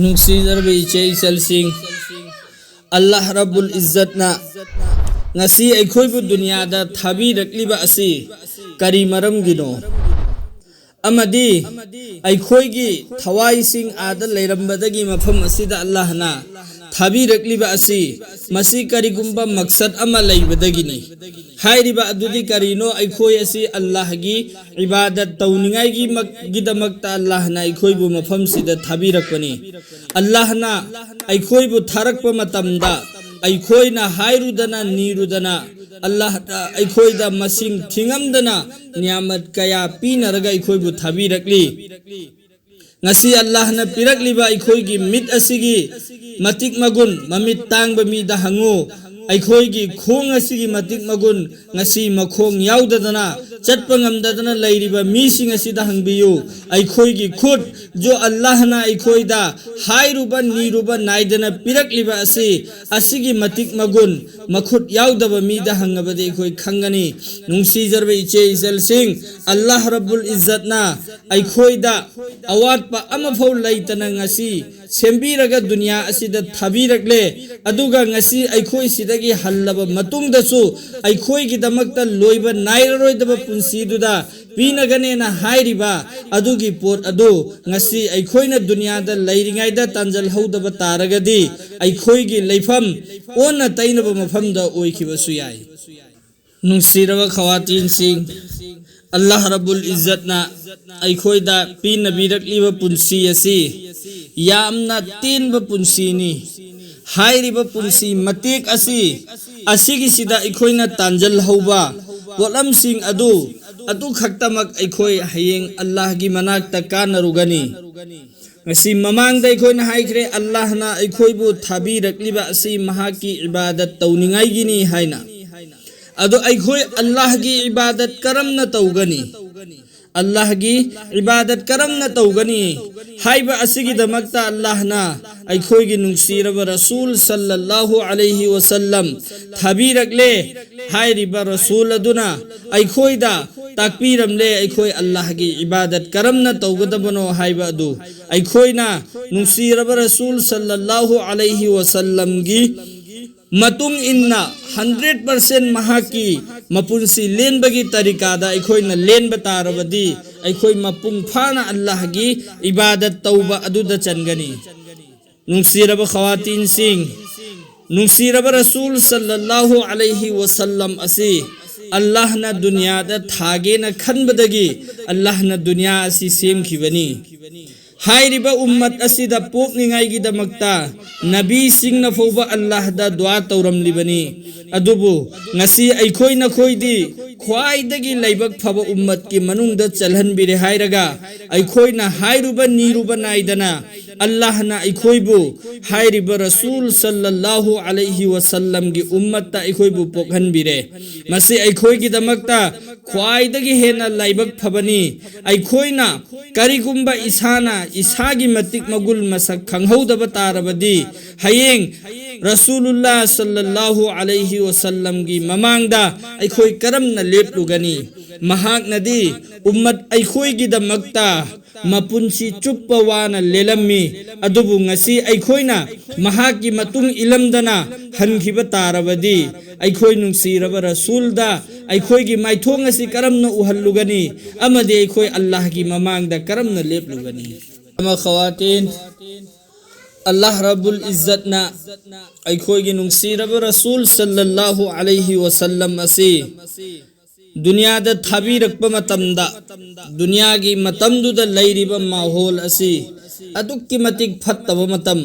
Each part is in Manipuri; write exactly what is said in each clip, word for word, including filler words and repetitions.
ꯅꯨꯡꯁꯤꯖꯔꯕ ꯏꯆꯦ ꯏꯆꯜꯁꯤꯡ, ꯑꯜꯂꯥꯍ ꯔꯕꯨꯜ ꯏꯖꯠꯅ ꯉꯁꯤ ꯑꯩꯈꯣꯏꯕꯨ ꯗꯨꯅꯤꯌꯥꯗ ꯊꯥꯕꯤꯔꯛꯂꯤꯕ ꯑꯁꯤ ꯀꯔꯤ ꯃꯔꯝꯒꯤꯅꯣ? ꯑꯃꯗꯤ ꯑꯩꯈꯣꯏꯒꯤ ꯊꯋꯥꯏꯁꯤꯡ ꯑꯥꯗ ꯂꯩꯔꯝꯕꯗꯒꯤ ꯃꯐꯝ ꯑꯁꯤꯗ ꯑꯜꯂꯥꯍꯅ ꯊꯥꯕꯤꯔꯛꯂꯤꯕ ꯑꯁꯤ, ꯃꯁꯤ ꯀꯔꯤꯒꯨꯝꯕ ꯃꯛꯁꯠ ꯑꯃ ꯂꯩꯕꯗꯒꯤꯅꯤ꯫ ꯍꯥꯏꯔꯤꯕ ꯑꯗꯨꯗꯤ ꯀꯔꯤꯅꯣ? ꯑꯩꯈꯣꯏ ꯑꯁꯤ ꯑꯜꯂꯥꯍꯒꯤ ꯏꯕꯥꯗꯠ ꯇꯧꯅꯤꯡꯉꯥꯏꯒꯤ ꯃꯛ-, ꯒꯤꯗꯃꯛꯇ ꯑꯜꯂꯥꯍꯅ ꯑꯩꯈꯣꯏꯕꯨ ꯃꯐꯝꯁꯤꯗ ꯊꯥꯕꯤꯔꯛꯄꯅꯤ꯫ ꯑꯜꯂꯥꯍꯅ ꯑꯩꯈꯣꯏꯕꯨ ꯊꯥꯔꯛꯄ ꯃꯇꯝꯗ ꯑꯩꯈꯣꯏꯅ ꯍꯥꯏꯔꯨꯗꯅ ꯅꯤꯔꯨꯗꯅ, ꯑꯜꯂꯥꯍꯅ ꯑꯩꯈꯣꯏꯗ ꯃꯁꯤꯡ ꯊꯤꯉꯝꯗꯅ ꯅꯤꯌꯥꯃꯠ ꯀꯌꯥ ꯄꯤꯅꯔꯒ ꯑꯩꯈꯣꯏꯕꯨ ꯊꯥꯕꯤꯔꯛꯂꯤ꯫ ꯉꯁꯤ ꯑꯜꯂꯥꯍꯅ ꯄꯤꯔꯛꯂꯤꯕ ꯑꯩꯈꯣꯏꯒꯤ ꯃꯤꯠ ꯑꯁꯤꯒꯤ ꯃꯇꯤꯛ ꯃꯒꯨꯟ, ꯃꯃꯤꯠ ꯇꯥꯡꯕ ꯃꯤꯗ ꯍꯪꯉꯨ꯫ ꯑꯩꯈꯣꯏꯒꯤ ꯈꯣꯡ ꯑꯁꯤꯒꯤ ꯃꯇꯤꯛ ꯃꯒꯨꯟ, ꯉꯁꯤ ꯃꯈꯣꯡ ꯌꯥꯎꯗꯗꯅ ꯆꯠꯄ ꯉꯝꯗꯗꯅ ꯂꯩꯔꯤꯕ ꯃꯤꯁꯤꯡ ꯑꯁꯤꯗ ꯍꯪꯕꯤꯌꯨ꯫ ꯑꯩꯈꯣꯏꯒꯤ ꯈꯨꯠ, ꯖꯣ ꯑꯜꯂꯥꯍꯅ ꯑꯩꯈꯣꯏꯗ ꯍꯥꯏꯔꯨꯕ ꯅꯤꯔꯨꯕ ꯅꯥꯏꯗꯅ ꯄꯤꯔꯛꯂꯤꯕ ꯑꯁꯤ, ꯑꯁꯤꯒꯤ ꯃꯇꯤꯛ ꯃꯒꯨꯟ ꯃꯈꯨꯠ ꯌꯥꯎꯗꯕ ꯃꯤꯗ ꯍꯪꯉꯕꯗꯤ ꯑꯩꯈꯣꯏ ꯈꯪꯒꯅꯤ꯫ ꯅꯨꯡꯁꯤꯖꯔꯕ ꯏꯆꯦ ꯏꯆꯜꯁꯤꯡ, ꯑꯜꯂꯥꯍ ꯔꯕꯨꯜ ꯏꯖꯠꯅ ꯑꯩꯈꯣꯏꯗ ꯑꯋꯥꯠꯄ ꯑꯃꯐꯥꯎ ꯂꯩꯇꯅ ꯉꯁꯤ ꯁꯦꯝꯕꯤꯔꯒ ꯗꯨꯅꯤꯌꯥ ꯑꯁꯤꯗ ꯊꯥꯕꯤꯔꯛꯂꯦ꯫ ꯑꯗꯨꯒ ꯉꯁꯤ ꯑꯩꯈꯣꯏ ꯁꯤꯗꯒꯤ ꯍꯜꯂꯕ ꯃꯇꯨꯡꯗꯁꯨ ꯑꯩꯈꯣꯏꯒꯤꯗꯃꯛꯇ ꯂꯣꯏꯕ ꯅꯥꯏꯔꯔꯣꯏꯗꯕ ꯄꯨꯟꯁꯤꯗꯨꯗ ꯄꯤꯅꯒꯅꯦꯅ ꯍꯥꯏꯔꯤꯕ ꯑꯗꯨꯒꯤ ꯄꯣꯠ ꯑꯗꯨ ꯉꯁꯤ ꯑꯩꯈꯣꯏꯅ ꯗꯨꯅꯤꯌꯥꯗ ꯂꯩꯔꯤꯉꯩꯗ ꯇꯥꯟꯖꯜꯍꯧꯗꯕ ꯇꯥꯔꯒꯗꯤ ꯑꯩꯈꯣꯏꯒꯤ ꯂꯩꯐꯝ ꯑꯣꯟꯅ ꯇꯩꯅꯕ ꯃꯐꯝꯗ ꯑꯣꯏꯈꯤꯕꯁꯨ ꯌꯥꯏ꯫ ꯅꯨꯡꯁꯤꯔꯕ ꯈꯋꯥꯇꯤꯟꯁꯤꯡ, ꯑꯜꯂꯥꯍ ꯔꯕꯨꯜ ꯏꯖꯠꯅ ꯑꯩꯈꯣꯏꯗ ꯄꯤꯅꯕꯤꯔꯛꯂꯤꯕ ꯄꯨꯟꯁꯤ ꯑꯁꯤ ꯌꯥꯝꯅ ꯇꯦꯟꯕ ꯄꯨꯟꯁꯤꯅꯤ꯫ ꯍꯥꯏꯔꯤꯕ ꯄꯨꯟꯁꯤ ꯃꯇꯦꯛ ꯑꯁꯤ, ꯑꯁꯤꯒꯤꯁꯤꯗ ꯑꯩꯈꯣꯏꯅ ꯇꯥꯟꯖꯜꯍꯧꯕ ꯄꯣꯠꯂꯝꯁꯤꯡ ꯑꯗꯨ, ꯑꯗꯨ ꯈꯛꯇꯃꯛ ꯑꯩꯈꯣꯏ ꯍꯌꯦꯡ ꯑꯜꯂꯥꯍꯒꯤ ꯃꯅꯥꯛꯇ ꯀꯥꯟꯅꯔꯨꯒꯅꯤ꯫ ꯉꯁꯤ ꯃꯃꯥꯡꯗ ꯑꯩꯈꯣꯏꯅ ꯍꯥꯏꯈ꯭ꯔꯦ, ꯑꯜꯂꯥꯍꯅ ꯑꯩꯈꯣꯏꯕꯨ ꯊꯥꯕꯤꯔꯛꯂꯤꯕ ꯑꯁꯤ ꯃꯍꯥꯛꯀꯤ ꯏꯕꯥꯗꯠ ꯇꯧꯅꯤꯡꯉꯥꯏꯒꯤꯅꯤ ꯍꯥꯏꯅ꯫ ꯑꯗꯣ ꯑꯩꯈꯣꯏ ꯑꯜꯂꯥꯍꯒꯤ ꯏꯕꯥꯗꯠ ꯀꯔꯝꯅ ꯇꯧꯒꯅꯤ? ꯑꯜꯂꯥꯍꯒꯤ ꯏꯕꯥꯗꯠ ꯀꯔꯝꯅ ꯇꯧꯒꯅꯤ ꯍꯥꯏꯕ ꯑꯁꯤꯒꯤꯗꯃꯛꯇ ꯑꯜꯂꯥꯍꯅ ꯑꯩꯈꯣꯏꯒꯤ ꯅꯨꯡꯁꯤꯔꯕ ꯔꯁꯨꯜ ꯁꯜꯂꯜꯂꯥꯍꯨ ꯑꯂꯩꯍꯤ ꯋꯁꯜꯂꯝ ꯊꯥꯕꯤꯔꯛꯂꯦ꯫ ꯍꯥꯏꯔꯤꯕ ꯔꯁꯨꯜ ꯑꯗꯨꯅ ꯑꯩꯈꯣꯏꯗ ꯇꯥꯛꯄꯤꯔꯝꯂꯦ, ꯑꯩꯈꯣꯏ ꯑꯜꯂꯥꯍꯒꯤ ꯏꯕꯥꯗꯠ ꯀꯔꯝꯅ ꯇꯧꯒꯗꯕꯅꯣ ꯍꯥꯏꯕ ꯑꯗꯨ꯫ ꯑꯩꯈꯣꯏꯅ ꯅꯨꯡꯁꯤꯔꯕ ꯔꯁꯨꯜ ꯁꯜꯂꯜꯂꯥꯍꯨ ꯑꯂꯩꯍꯤ ꯋꯁꯜꯂꯝꯒꯤ ꯃꯇꯨꯡ ꯏꯟꯅ ꯍꯟꯗ꯭ꯔꯦꯠ ꯄꯥꯔꯁꯦꯟ ꯃꯍꯥꯛꯀꯤ ꯃꯄꯨꯟꯁꯤ ꯂꯦꯟꯕꯒꯤ ꯇꯔꯤꯀꯥꯗ ꯑꯩꯈꯣꯏꯅ ꯂꯦꯟꯕ ꯇꯥꯔꯕꯗꯤ, ꯑꯩꯈꯣꯏ ꯃꯄꯨꯡ ꯐꯥꯅ ꯑꯜꯂꯥꯍꯒꯤ ꯏꯕꯥꯗꯠ ꯇꯧꯕ ꯑꯗꯨꯗ ꯆꯟꯒꯅꯤ꯫ ꯅꯨꯡꯁꯤꯔꯕ ꯈꯋꯥꯇꯤꯟꯁꯤꯡ, ꯅꯨꯡꯁꯤꯔꯕ ꯔꯁꯨꯜ ꯁꯜꯂꯜꯂꯥꯍꯨ ꯑꯂꯩꯍꯤ ꯋꯁꯜꯂꯝ ꯑꯁꯤ ꯑꯜꯂꯥꯍꯅ ꯗꯨꯅꯤꯌꯥꯗ ꯊꯥꯒꯦꯅ ꯈꯟꯕꯗꯒꯤ ꯑꯜꯂꯥꯍꯅ ꯗꯨꯅꯤꯌꯥ ꯑꯁꯤ ꯁꯦꯝꯈꯤꯕꯅꯤ꯫ ꯍꯥꯏꯔꯤꯕ ꯎꯝꯃꯠ ꯑꯁꯤꯗ ꯄꯣꯛꯅꯤꯡꯉꯥꯏꯒꯤꯗꯃꯛꯇ ꯅꯕꯤꯁꯤꯡꯅ ꯐꯥꯎꯕ ꯑꯜꯂꯥꯍꯗ ꯗꯨꯋꯥ ꯇꯧꯔꯝꯂꯤꯕꯅꯤ꯫ ꯑꯗꯨꯕꯨ ꯉꯁꯤ ꯑꯩꯈꯣꯏ ꯅꯈꯣꯏꯗꯤ ꯈ꯭ꯋꯥꯏꯗꯒꯤ ꯂꯥꯏꯕꯛ ꯐꯕ ꯎꯝꯃꯠꯀꯤ ꯃꯅꯨꯡꯗ ꯆꯜꯍꯟꯕꯤꯔꯦ ꯍꯥꯏꯔꯒ ꯑꯩꯈꯣꯏꯅ ꯍꯥꯏꯔꯨꯕ ꯅꯤꯔꯨꯕ ꯅꯥꯏꯗꯅ ꯑꯜꯂꯥꯍꯅ ꯑꯩꯈꯣꯏꯕꯨ ꯍꯥꯏꯔꯤꯕ ꯔꯁꯨꯜ ꯁꯜꯂꯜꯂꯥꯍꯨ ꯑꯂꯩꯍꯤ ꯋꯁꯜꯂꯝꯒꯤ ꯎꯝꯃꯠꯇ ꯑꯩꯈꯣꯏꯕꯨ ꯄꯣꯛꯍꯟꯕꯤꯔꯦ꯫ ꯃꯁꯤ ꯑꯩꯈꯣꯏꯒꯤꯗꯃꯛꯇ ꯈ꯭ꯋꯥꯏꯗꯒꯤ ꯍꯦꯟꯅ ꯂꯥꯏꯕꯛ ꯐꯕꯅꯤ꯫ ꯑꯩꯈꯣꯏꯅ ꯀꯔꯤꯒꯨꯝꯕ ꯏꯁꯥꯅ ꯏꯁꯥꯒꯤ ꯃꯇꯤꯛ ꯃꯒꯨꯜ ꯃꯁꯛ ꯈꯪꯍꯧꯗꯕ ꯇꯥꯔꯕꯗꯤ, ꯍꯌꯦꯡ ꯔꯁꯨꯂꯨꯜꯂꯥ ꯁꯜꯂꯜꯂꯥꯍꯨ ꯑꯂꯩꯍꯤ ꯋꯁꯜꯂꯝꯒꯤ ꯃꯃꯥꯡꯗ ꯑꯩꯈꯣꯏ ꯀꯔꯝꯅ ꯂꯦꯞꯂꯨꯒꯅꯤ? ꯃꯍꯥꯛꯅꯗꯤ ꯎꯝꯃꯠ ꯑꯩꯈꯣꯏꯒꯤꯗꯃꯛꯇ ꯃꯄꯨꯟꯁꯤ ꯆꯨꯞꯄ ꯋꯥꯅ ꯂꯦꯜꯂꯝꯃꯤ꯫ ꯑꯗꯨꯕꯨ ꯉꯁꯤ ꯑꯩꯈꯣꯏꯅ ꯃꯍꯥꯛꯀꯤ ꯃꯇꯨꯡ ꯏꯜꯂꯝꯗꯅ ꯍꯟꯈꯤꯕ ꯇꯥꯔꯕꯗꯤ, ꯑꯩꯈꯣꯏ ꯅꯨꯡꯁꯤꯔꯕ ꯔꯁꯨꯜꯗ ꯑꯩꯈꯣꯏꯒꯤ ꯃꯥꯏꯊꯣꯡ ꯑꯁꯤ ꯀꯔꯝꯅ ꯎꯍꯜꯂꯨꯒꯅꯤ ꯑꯃꯗꯤ ꯑꯩꯈꯣꯏ ꯑꯜꯂꯥꯍꯒꯤ ꯃꯃꯥꯡꯗ ꯀꯔꯝꯅ ꯂꯦꯞꯂꯨꯒꯅꯤ? ꯑꯃ ꯈꯋꯥꯇꯤꯟ, ꯑꯜꯂꯥꯍ ꯔꯕꯨꯜ ꯏꯖꯠꯅ ꯑꯩꯈꯣꯏꯒꯤ ꯅꯨꯡꯁꯤꯔꯕ ꯔꯁꯨꯜ ꯁꯜꯂꯜꯂꯥꯍꯨ ꯑꯂꯩꯍꯤ ꯋꯁꯜꯂꯝ ꯑꯁꯤ ꯗꯨꯅꯤꯌꯥꯗ ꯊꯥꯕꯤꯔꯛꯄ ꯃꯇꯝꯗ, ꯗꯨꯅꯤꯌꯥꯒꯤ ꯃꯇꯝꯗꯨꯗ ꯂꯩꯔꯤꯕ ꯃꯥꯍꯣꯜ ꯑꯁꯤ ꯑꯗꯨꯛꯀꯤ ꯃꯇꯤꯛ ꯐꯠꯇꯕ ꯃꯇꯝ,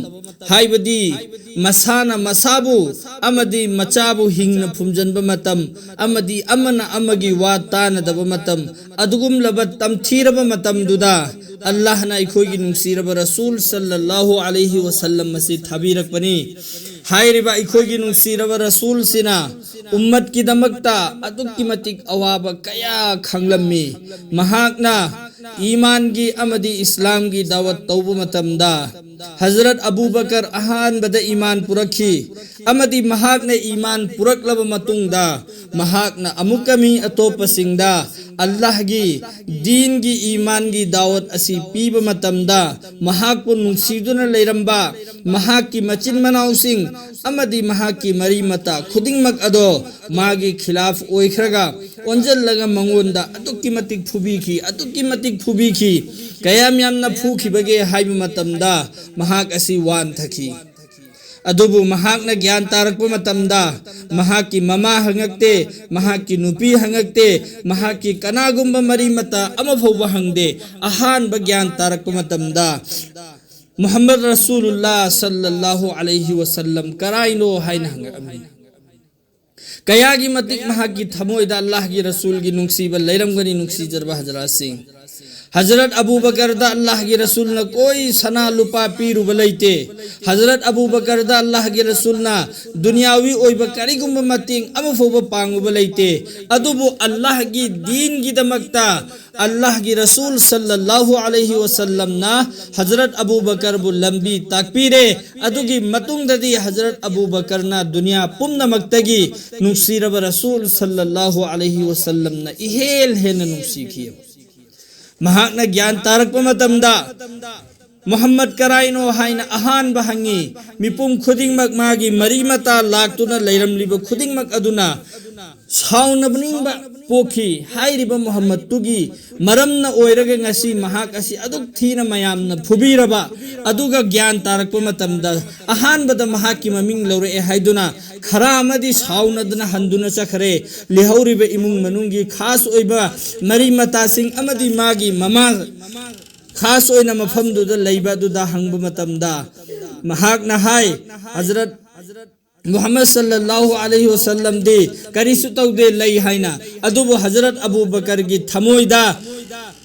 ꯍꯥꯏꯕꯗꯤ ꯃꯁꯥꯅ ꯃꯁꯥꯕꯨ ꯑꯃꯗꯤ ꯃꯆꯥꯕꯨ ꯍꯤꯡꯅ ꯐꯨꯝꯖꯤꯟꯕ ꯃꯇꯝ, ꯑꯃꯗꯤ ꯑꯃꯅ ꯑꯃꯒꯤ ꯋꯥ ꯇꯥꯅꯗꯕ ꯃꯇꯝ, ꯑꯗꯨꯒꯨꯝꯂꯕ ꯇꯝꯊꯤꯔꯕ ꯃꯇꯝꯗꯨꯗ ꯑꯜꯂꯥꯍꯅ ꯑꯩꯈꯣꯏꯒꯤ ꯅꯨꯡꯁꯤꯔꯕ ꯔꯁꯨꯜ ꯁꯜꯂꯜꯂꯥꯍꯨ ꯑꯂꯩꯍꯤ ꯋꯁꯜꯂꯝ ꯑꯁꯤ ꯊꯥꯕꯤꯔꯛꯄꯅꯤ꯫ ꯍꯥꯏꯔꯤꯕ ꯑꯩꯈꯣꯏꯒꯤ ꯅꯨꯡꯁꯤꯔꯕ ꯔꯁꯨꯜꯁꯤꯅ ꯎꯝꯃꯠꯀꯤꯗꯃꯛꯇ ꯑꯗꯨꯛꯀꯤ ꯃꯇꯤꯛ ꯑꯋꯥꯕ ꯀꯌꯥ ꯈꯪꯂꯝꯃꯤ꯫ ꯃꯍꯥꯛꯅ ꯏꯃꯥꯟꯒꯤ ꯑꯃꯗꯤ ꯏꯁꯂꯥꯝꯒꯤ ꯗꯥꯋꯠ ꯇꯧꯕ ꯃꯇꯝꯗ, ꯍꯖꯔꯠ ꯑꯕꯨ ꯕꯀꯔ ꯑꯍꯥꯟꯕꯗ ꯏꯃꯥꯟ ꯄꯨꯔꯛꯈꯤ, ꯑꯃꯗꯤ ꯃꯍꯥꯛꯅ ꯏꯃꯥꯟ ꯄꯨꯔꯛꯂꯕ ꯃꯇꯨꯡꯗ, ꯃꯍꯥꯛꯅ ꯑꯃꯨꯛꯀ ꯃꯤ ꯑꯇꯣꯞꯄꯁꯤꯡꯗ ꯑꯜꯂꯥꯍꯒꯤ ꯗꯤꯟꯒꯤ ꯏꯃꯥꯟꯒꯤ ꯗꯥꯋꯠ ꯑꯁꯤ ꯄꯤꯕ ꯃꯇꯝꯗ, ꯃꯍꯥꯛꯄꯨ ꯅꯨꯡꯁꯤꯗꯨꯅ ꯂꯩꯔꯝꯕ ꯃꯍꯥꯛꯀꯤ ꯃꯆꯤꯟ ꯃꯅꯥꯎꯁꯤꯡ ꯑꯃꯗꯤ ꯃꯍꯥꯛꯀꯤ ꯃꯔꯤ ꯃꯇꯥ ꯈꯨꯗꯤꯡꯃꯛ ꯑꯗꯣ ꯃꯥꯒꯤ ꯈꯤꯂꯥꯐ ꯑꯣꯏꯈ꯭ꯔꯒ, ꯑꯣꯟꯁꯤꯜꯂꯒ ꯃꯉꯣꯟꯗ ꯑꯗꯨꯛꯀꯤ ꯃꯇꯤꯛ ꯐꯨꯕꯤꯈꯤ, ꯑꯗꯨꯛꯀꯤ ꯃꯇꯤꯛ ꯐꯨꯕꯤꯈꯤ꯫ ꯀꯌꯥꯝ ꯌꯥꯝꯅ ꯐꯨꯈꯤꯕꯒꯦ ꯍꯥꯏꯕ ꯃꯇꯝꯗ, ꯃꯍꯥꯛ ꯑꯁꯤ ꯋꯥꯟꯊꯈꯤ꯫ ꯑꯗꯨꯕꯨ ꯃꯍꯥꯛꯅ ꯒ꯭ꯌꯥꯟ ꯇꯥꯔꯛꯄ ꯃꯇꯝꯗ, ꯃꯍꯥꯛꯀꯤ ꯃꯃꯥ ꯍꯪꯉꯛꯇꯦ, ꯃꯍꯥꯛꯀꯤ ꯅꯨꯄꯤ ꯍꯪꯉꯛꯇꯦ, ꯃꯍꯥꯛꯀꯤ ꯀꯅꯥꯒꯨꯝꯕ ꯃꯔꯤ ꯃꯇꯥ ꯑꯃ ꯐꯥꯎꯕ ꯍꯪꯗꯦ꯫ ꯑꯍꯥꯟꯕ ꯒ꯭ꯌꯥꯟ ꯇꯥꯔꯛꯄ ꯃꯇꯝꯗ, ꯃꯨꯍꯝꯃꯗ ꯔꯁꯨꯂꯨꯜꯂꯥ ꯁꯜꯂꯜꯂꯥꯍꯨ ꯑꯂꯩꯍꯤ ꯋꯁꯜꯂꯝ ꯀꯔꯥꯏꯅꯣ ꯍꯥꯏꯅ ꯍꯪꯉꯛꯑꯝꯃꯤ꯫ ꯀꯌꯥꯒꯤ ꯃꯇꯤꯛ ꯃꯍꯥꯛꯀꯤ ꯊꯃꯣꯏꯗ ꯑꯜꯂꯥꯍꯒꯤ ꯔꯁꯨꯜꯒꯤ ꯅꯨꯡꯁꯤꯕ ꯂꯩꯔꯝꯒꯅꯤ, ꯅꯨꯡꯁꯤꯖꯔꯕ ꯍꯖꯔꯥꯠꯁꯤꯡ꯫ ꯍꯖꯔꯠ ꯑꯕꯨ ꯕꯀꯔꯗ ꯑꯜꯂꯥꯍꯒꯤ ꯔꯁꯨꯜꯅ ꯀꯣꯏ ꯁꯅꯥ ꯂꯨꯄꯥ ꯄꯤꯔꯨꯕ ꯂꯩꯇꯦ꯫ ꯍꯖꯔꯠ ꯑꯕꯨ ꯕꯀꯔꯗ ꯑꯜꯂꯥꯍꯒꯤ ꯔꯁꯨꯜꯅ ꯗꯨꯅꯤꯌꯥꯋꯤ ꯑꯣꯏꯕ ꯀꯔꯤꯒꯨꯝꯕ ꯃꯇꯦꯡ ꯑꯃ ꯐꯥꯎꯕ ꯄꯥꯡꯉꯨꯕ ꯂꯩꯇꯦ꯫ ꯑꯗꯨꯕꯨ ꯑꯜꯂꯥꯍꯒꯤ ꯗꯤꯟꯒꯤꯗꯃꯛꯇ ꯑꯜꯂꯥꯍꯒꯤ ꯔꯁꯨꯜ ꯁꯜꯂꯜꯂꯥꯍꯨ ꯑꯂꯩꯍꯤ ꯋꯁꯜꯂꯝꯅ ꯍꯖꯔꯠ ꯑꯕꯨ ꯕꯀꯔꯕꯨ ꯂꯝꯕꯤ ꯇꯥꯛꯄꯤꯔꯦ꯫ ꯑꯗꯨꯒꯤ ꯃꯇꯨꯡꯗꯗꯤ ꯍꯖꯔꯠ ꯑꯕꯨ ꯕꯀꯔꯅ ꯗꯨꯅꯤꯌꯥ ꯄꯨꯝꯅꯃꯛꯇꯒꯤ ꯅꯨꯡꯁꯤꯔꯕ ꯔꯁꯨꯜ ꯁꯜꯂꯜꯂꯥꯍꯨ ꯑꯂꯩꯍꯤ ꯋꯁꯜꯂꯝꯅ ꯏꯍꯦꯜ ꯍꯦꯟꯅ ꯅꯨꯡꯁꯤꯈꯤ꯫ ꯃꯍꯥꯛꯅ ꯒ꯭ꯌꯥꯟ ꯇꯥꯔꯛꯄ ꯃꯇꯝꯗ, ꯃꯨꯍꯝꯃꯗ ꯀꯔꯥꯏꯅꯣ ꯍꯥꯏꯅ ꯑꯍꯥꯟꯕ ꯍꯪꯉꯤ꯫ ꯃꯤꯄꯨꯝ ꯈꯨꯗꯤꯡꯃꯛ, ꯃꯥꯒꯤ ꯃꯔꯤ ꯃꯇꯥ ꯂꯥꯛꯇꯨꯅ ꯂꯩꯔꯝꯂꯤꯕ ꯈꯨꯗꯤꯡꯃꯛ ꯑꯗꯨꯅ ꯁꯥꯎꯅꯕꯅꯤꯡꯕ ꯄꯣꯛꯈꯤ꯫ ꯍꯥꯏꯔꯤꯕ ꯃꯨꯍꯝꯃꯗꯇꯨꯒꯤ ꯃꯔꯝꯅ ꯑꯣꯏꯔꯒ ꯉꯁꯤ ꯃꯍꯥꯛ ꯑꯁꯤ ꯑꯗꯨꯛ ꯊꯤꯅ ꯃꯌꯥꯝꯅ ꯐꯨꯕꯤꯔꯕ, ꯑꯗꯨꯒ ꯒ꯭ꯌꯥꯟ ꯇꯥꯔꯛꯄ ꯃꯇꯝꯗ ꯑꯍꯥꯟꯕꯗ ꯃꯍꯥꯛꯀꯤ ꯃꯃꯤꯡ ꯂꯧꯔꯛꯑꯦ ꯍꯥꯏꯗꯨꯅ ꯈꯔ ꯑꯃꯗꯤ ꯁꯥꯎꯅꯗꯨꯅ ꯍꯟꯗꯨꯅ ꯆꯠꯈ꯭ꯔꯦ꯫ ꯂꯩꯍꯧꯔꯤꯕ ꯏꯃꯨꯡ ꯃꯅꯨꯡꯒꯤ ꯈꯥꯁ ꯑꯣꯏꯕ ꯃꯔꯤ ꯃꯇꯥꯁꯤꯡ ꯑꯃꯗꯤ ꯃꯥꯒꯤ ꯃꯃꯥ ꯈꯥꯁ ꯑꯣꯏꯅ ꯃꯐꯝꯗꯨꯗ ꯂꯩꯕ ꯑꯗꯨꯗ ꯍꯪꯕ ꯃꯇꯝꯗ, ꯃꯍꯥꯛꯅ ꯍꯥꯏ, ꯍꯖꯔꯠ ꯃꯨꯍꯝꯃꯗ ꯁꯜꯂꯜꯂꯥꯍꯨ ꯑꯂꯩꯍꯤ ꯋꯁꯜꯂꯝꯗꯤ ꯀꯔꯤꯁꯨ ꯇꯧꯗꯦ, ꯂꯩ ꯍꯥꯏꯅ꯫ ꯑꯗꯨꯕꯨ ꯍꯖꯔꯠ ꯑꯕꯨ ꯕꯀꯔꯒꯤ ꯊꯃꯣꯏꯗ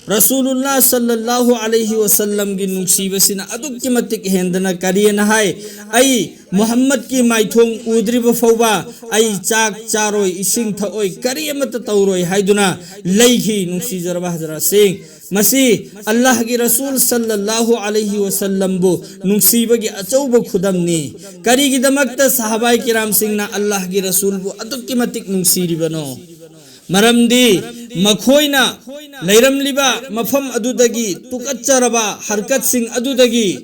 ꯔꯁꯨꯂꯨꯜꯂꯥ ꯁꯜꯂꯜꯂꯥꯍꯨ ꯑꯂꯩꯍꯤ ꯋꯁꯜꯂꯝꯒꯤ ꯅꯨꯡꯁꯤꯕꯁꯤꯅ ꯑꯗꯨꯛꯀꯤ ꯃꯇꯤꯛ ꯍꯦꯟꯗꯅ ꯀꯔꯤꯅ ꯍꯥꯏ, "ꯑꯩ ꯃꯨꯍꯝꯃꯗꯀꯤ ꯃꯥꯏꯊꯣꯡ ꯎꯗ꯭ꯔꯤꯕ ꯐꯥꯎꯕ ꯑꯩ ꯆꯥꯛ ꯆꯥꯔꯣꯏ, ꯏꯁꯤꯡ ꯊꯛꯑꯣꯏ, ꯀꯔꯤ ꯑꯃꯠꯇ ꯇꯧꯔꯣꯏ" ꯍꯥꯏꯗꯨꯅ ꯂꯩꯈꯤ꯫ ꯅꯨꯡꯁꯤꯖꯔꯕ ꯍꯖꯔꯠꯁꯤꯡ, ꯃꯁꯤ ꯑꯜꯂꯥꯍꯒꯤ ꯔꯁꯨꯜ ꯁꯜꯂꯜꯂꯥꯍꯨ ꯑꯂꯩꯍꯤ ꯋꯁꯜꯂꯝꯕꯨ ꯅꯨꯡꯁꯤꯕꯒꯤ ꯑꯆꯧꯕ ꯈꯨꯗꯝꯅꯤ꯫ ꯀꯔꯤꯒꯤꯗꯃꯛꯇ ꯁꯍꯥꯕꯥꯏ ꯀꯤꯔꯥꯝꯁꯤꯡꯅ ꯑꯜꯂꯥꯍꯒꯤ ꯔꯁꯨꯜꯕꯨ ꯑꯗꯨꯛꯀꯤ ꯃꯇꯤꯛ ꯅꯨꯡꯁꯤꯔꯤꯕꯅꯣ? ꯃꯔꯝꯗꯤ ꯃꯈꯣꯏꯅ ꯂꯩꯔꯝꯂꯤꯕ ꯃꯐꯝ ꯑꯗꯨꯗꯒꯤ, ꯇꯨꯀꯠꯆꯔꯕ ꯍꯔꯀꯠꯁꯤꯡ ꯑꯗꯨꯗꯒꯤ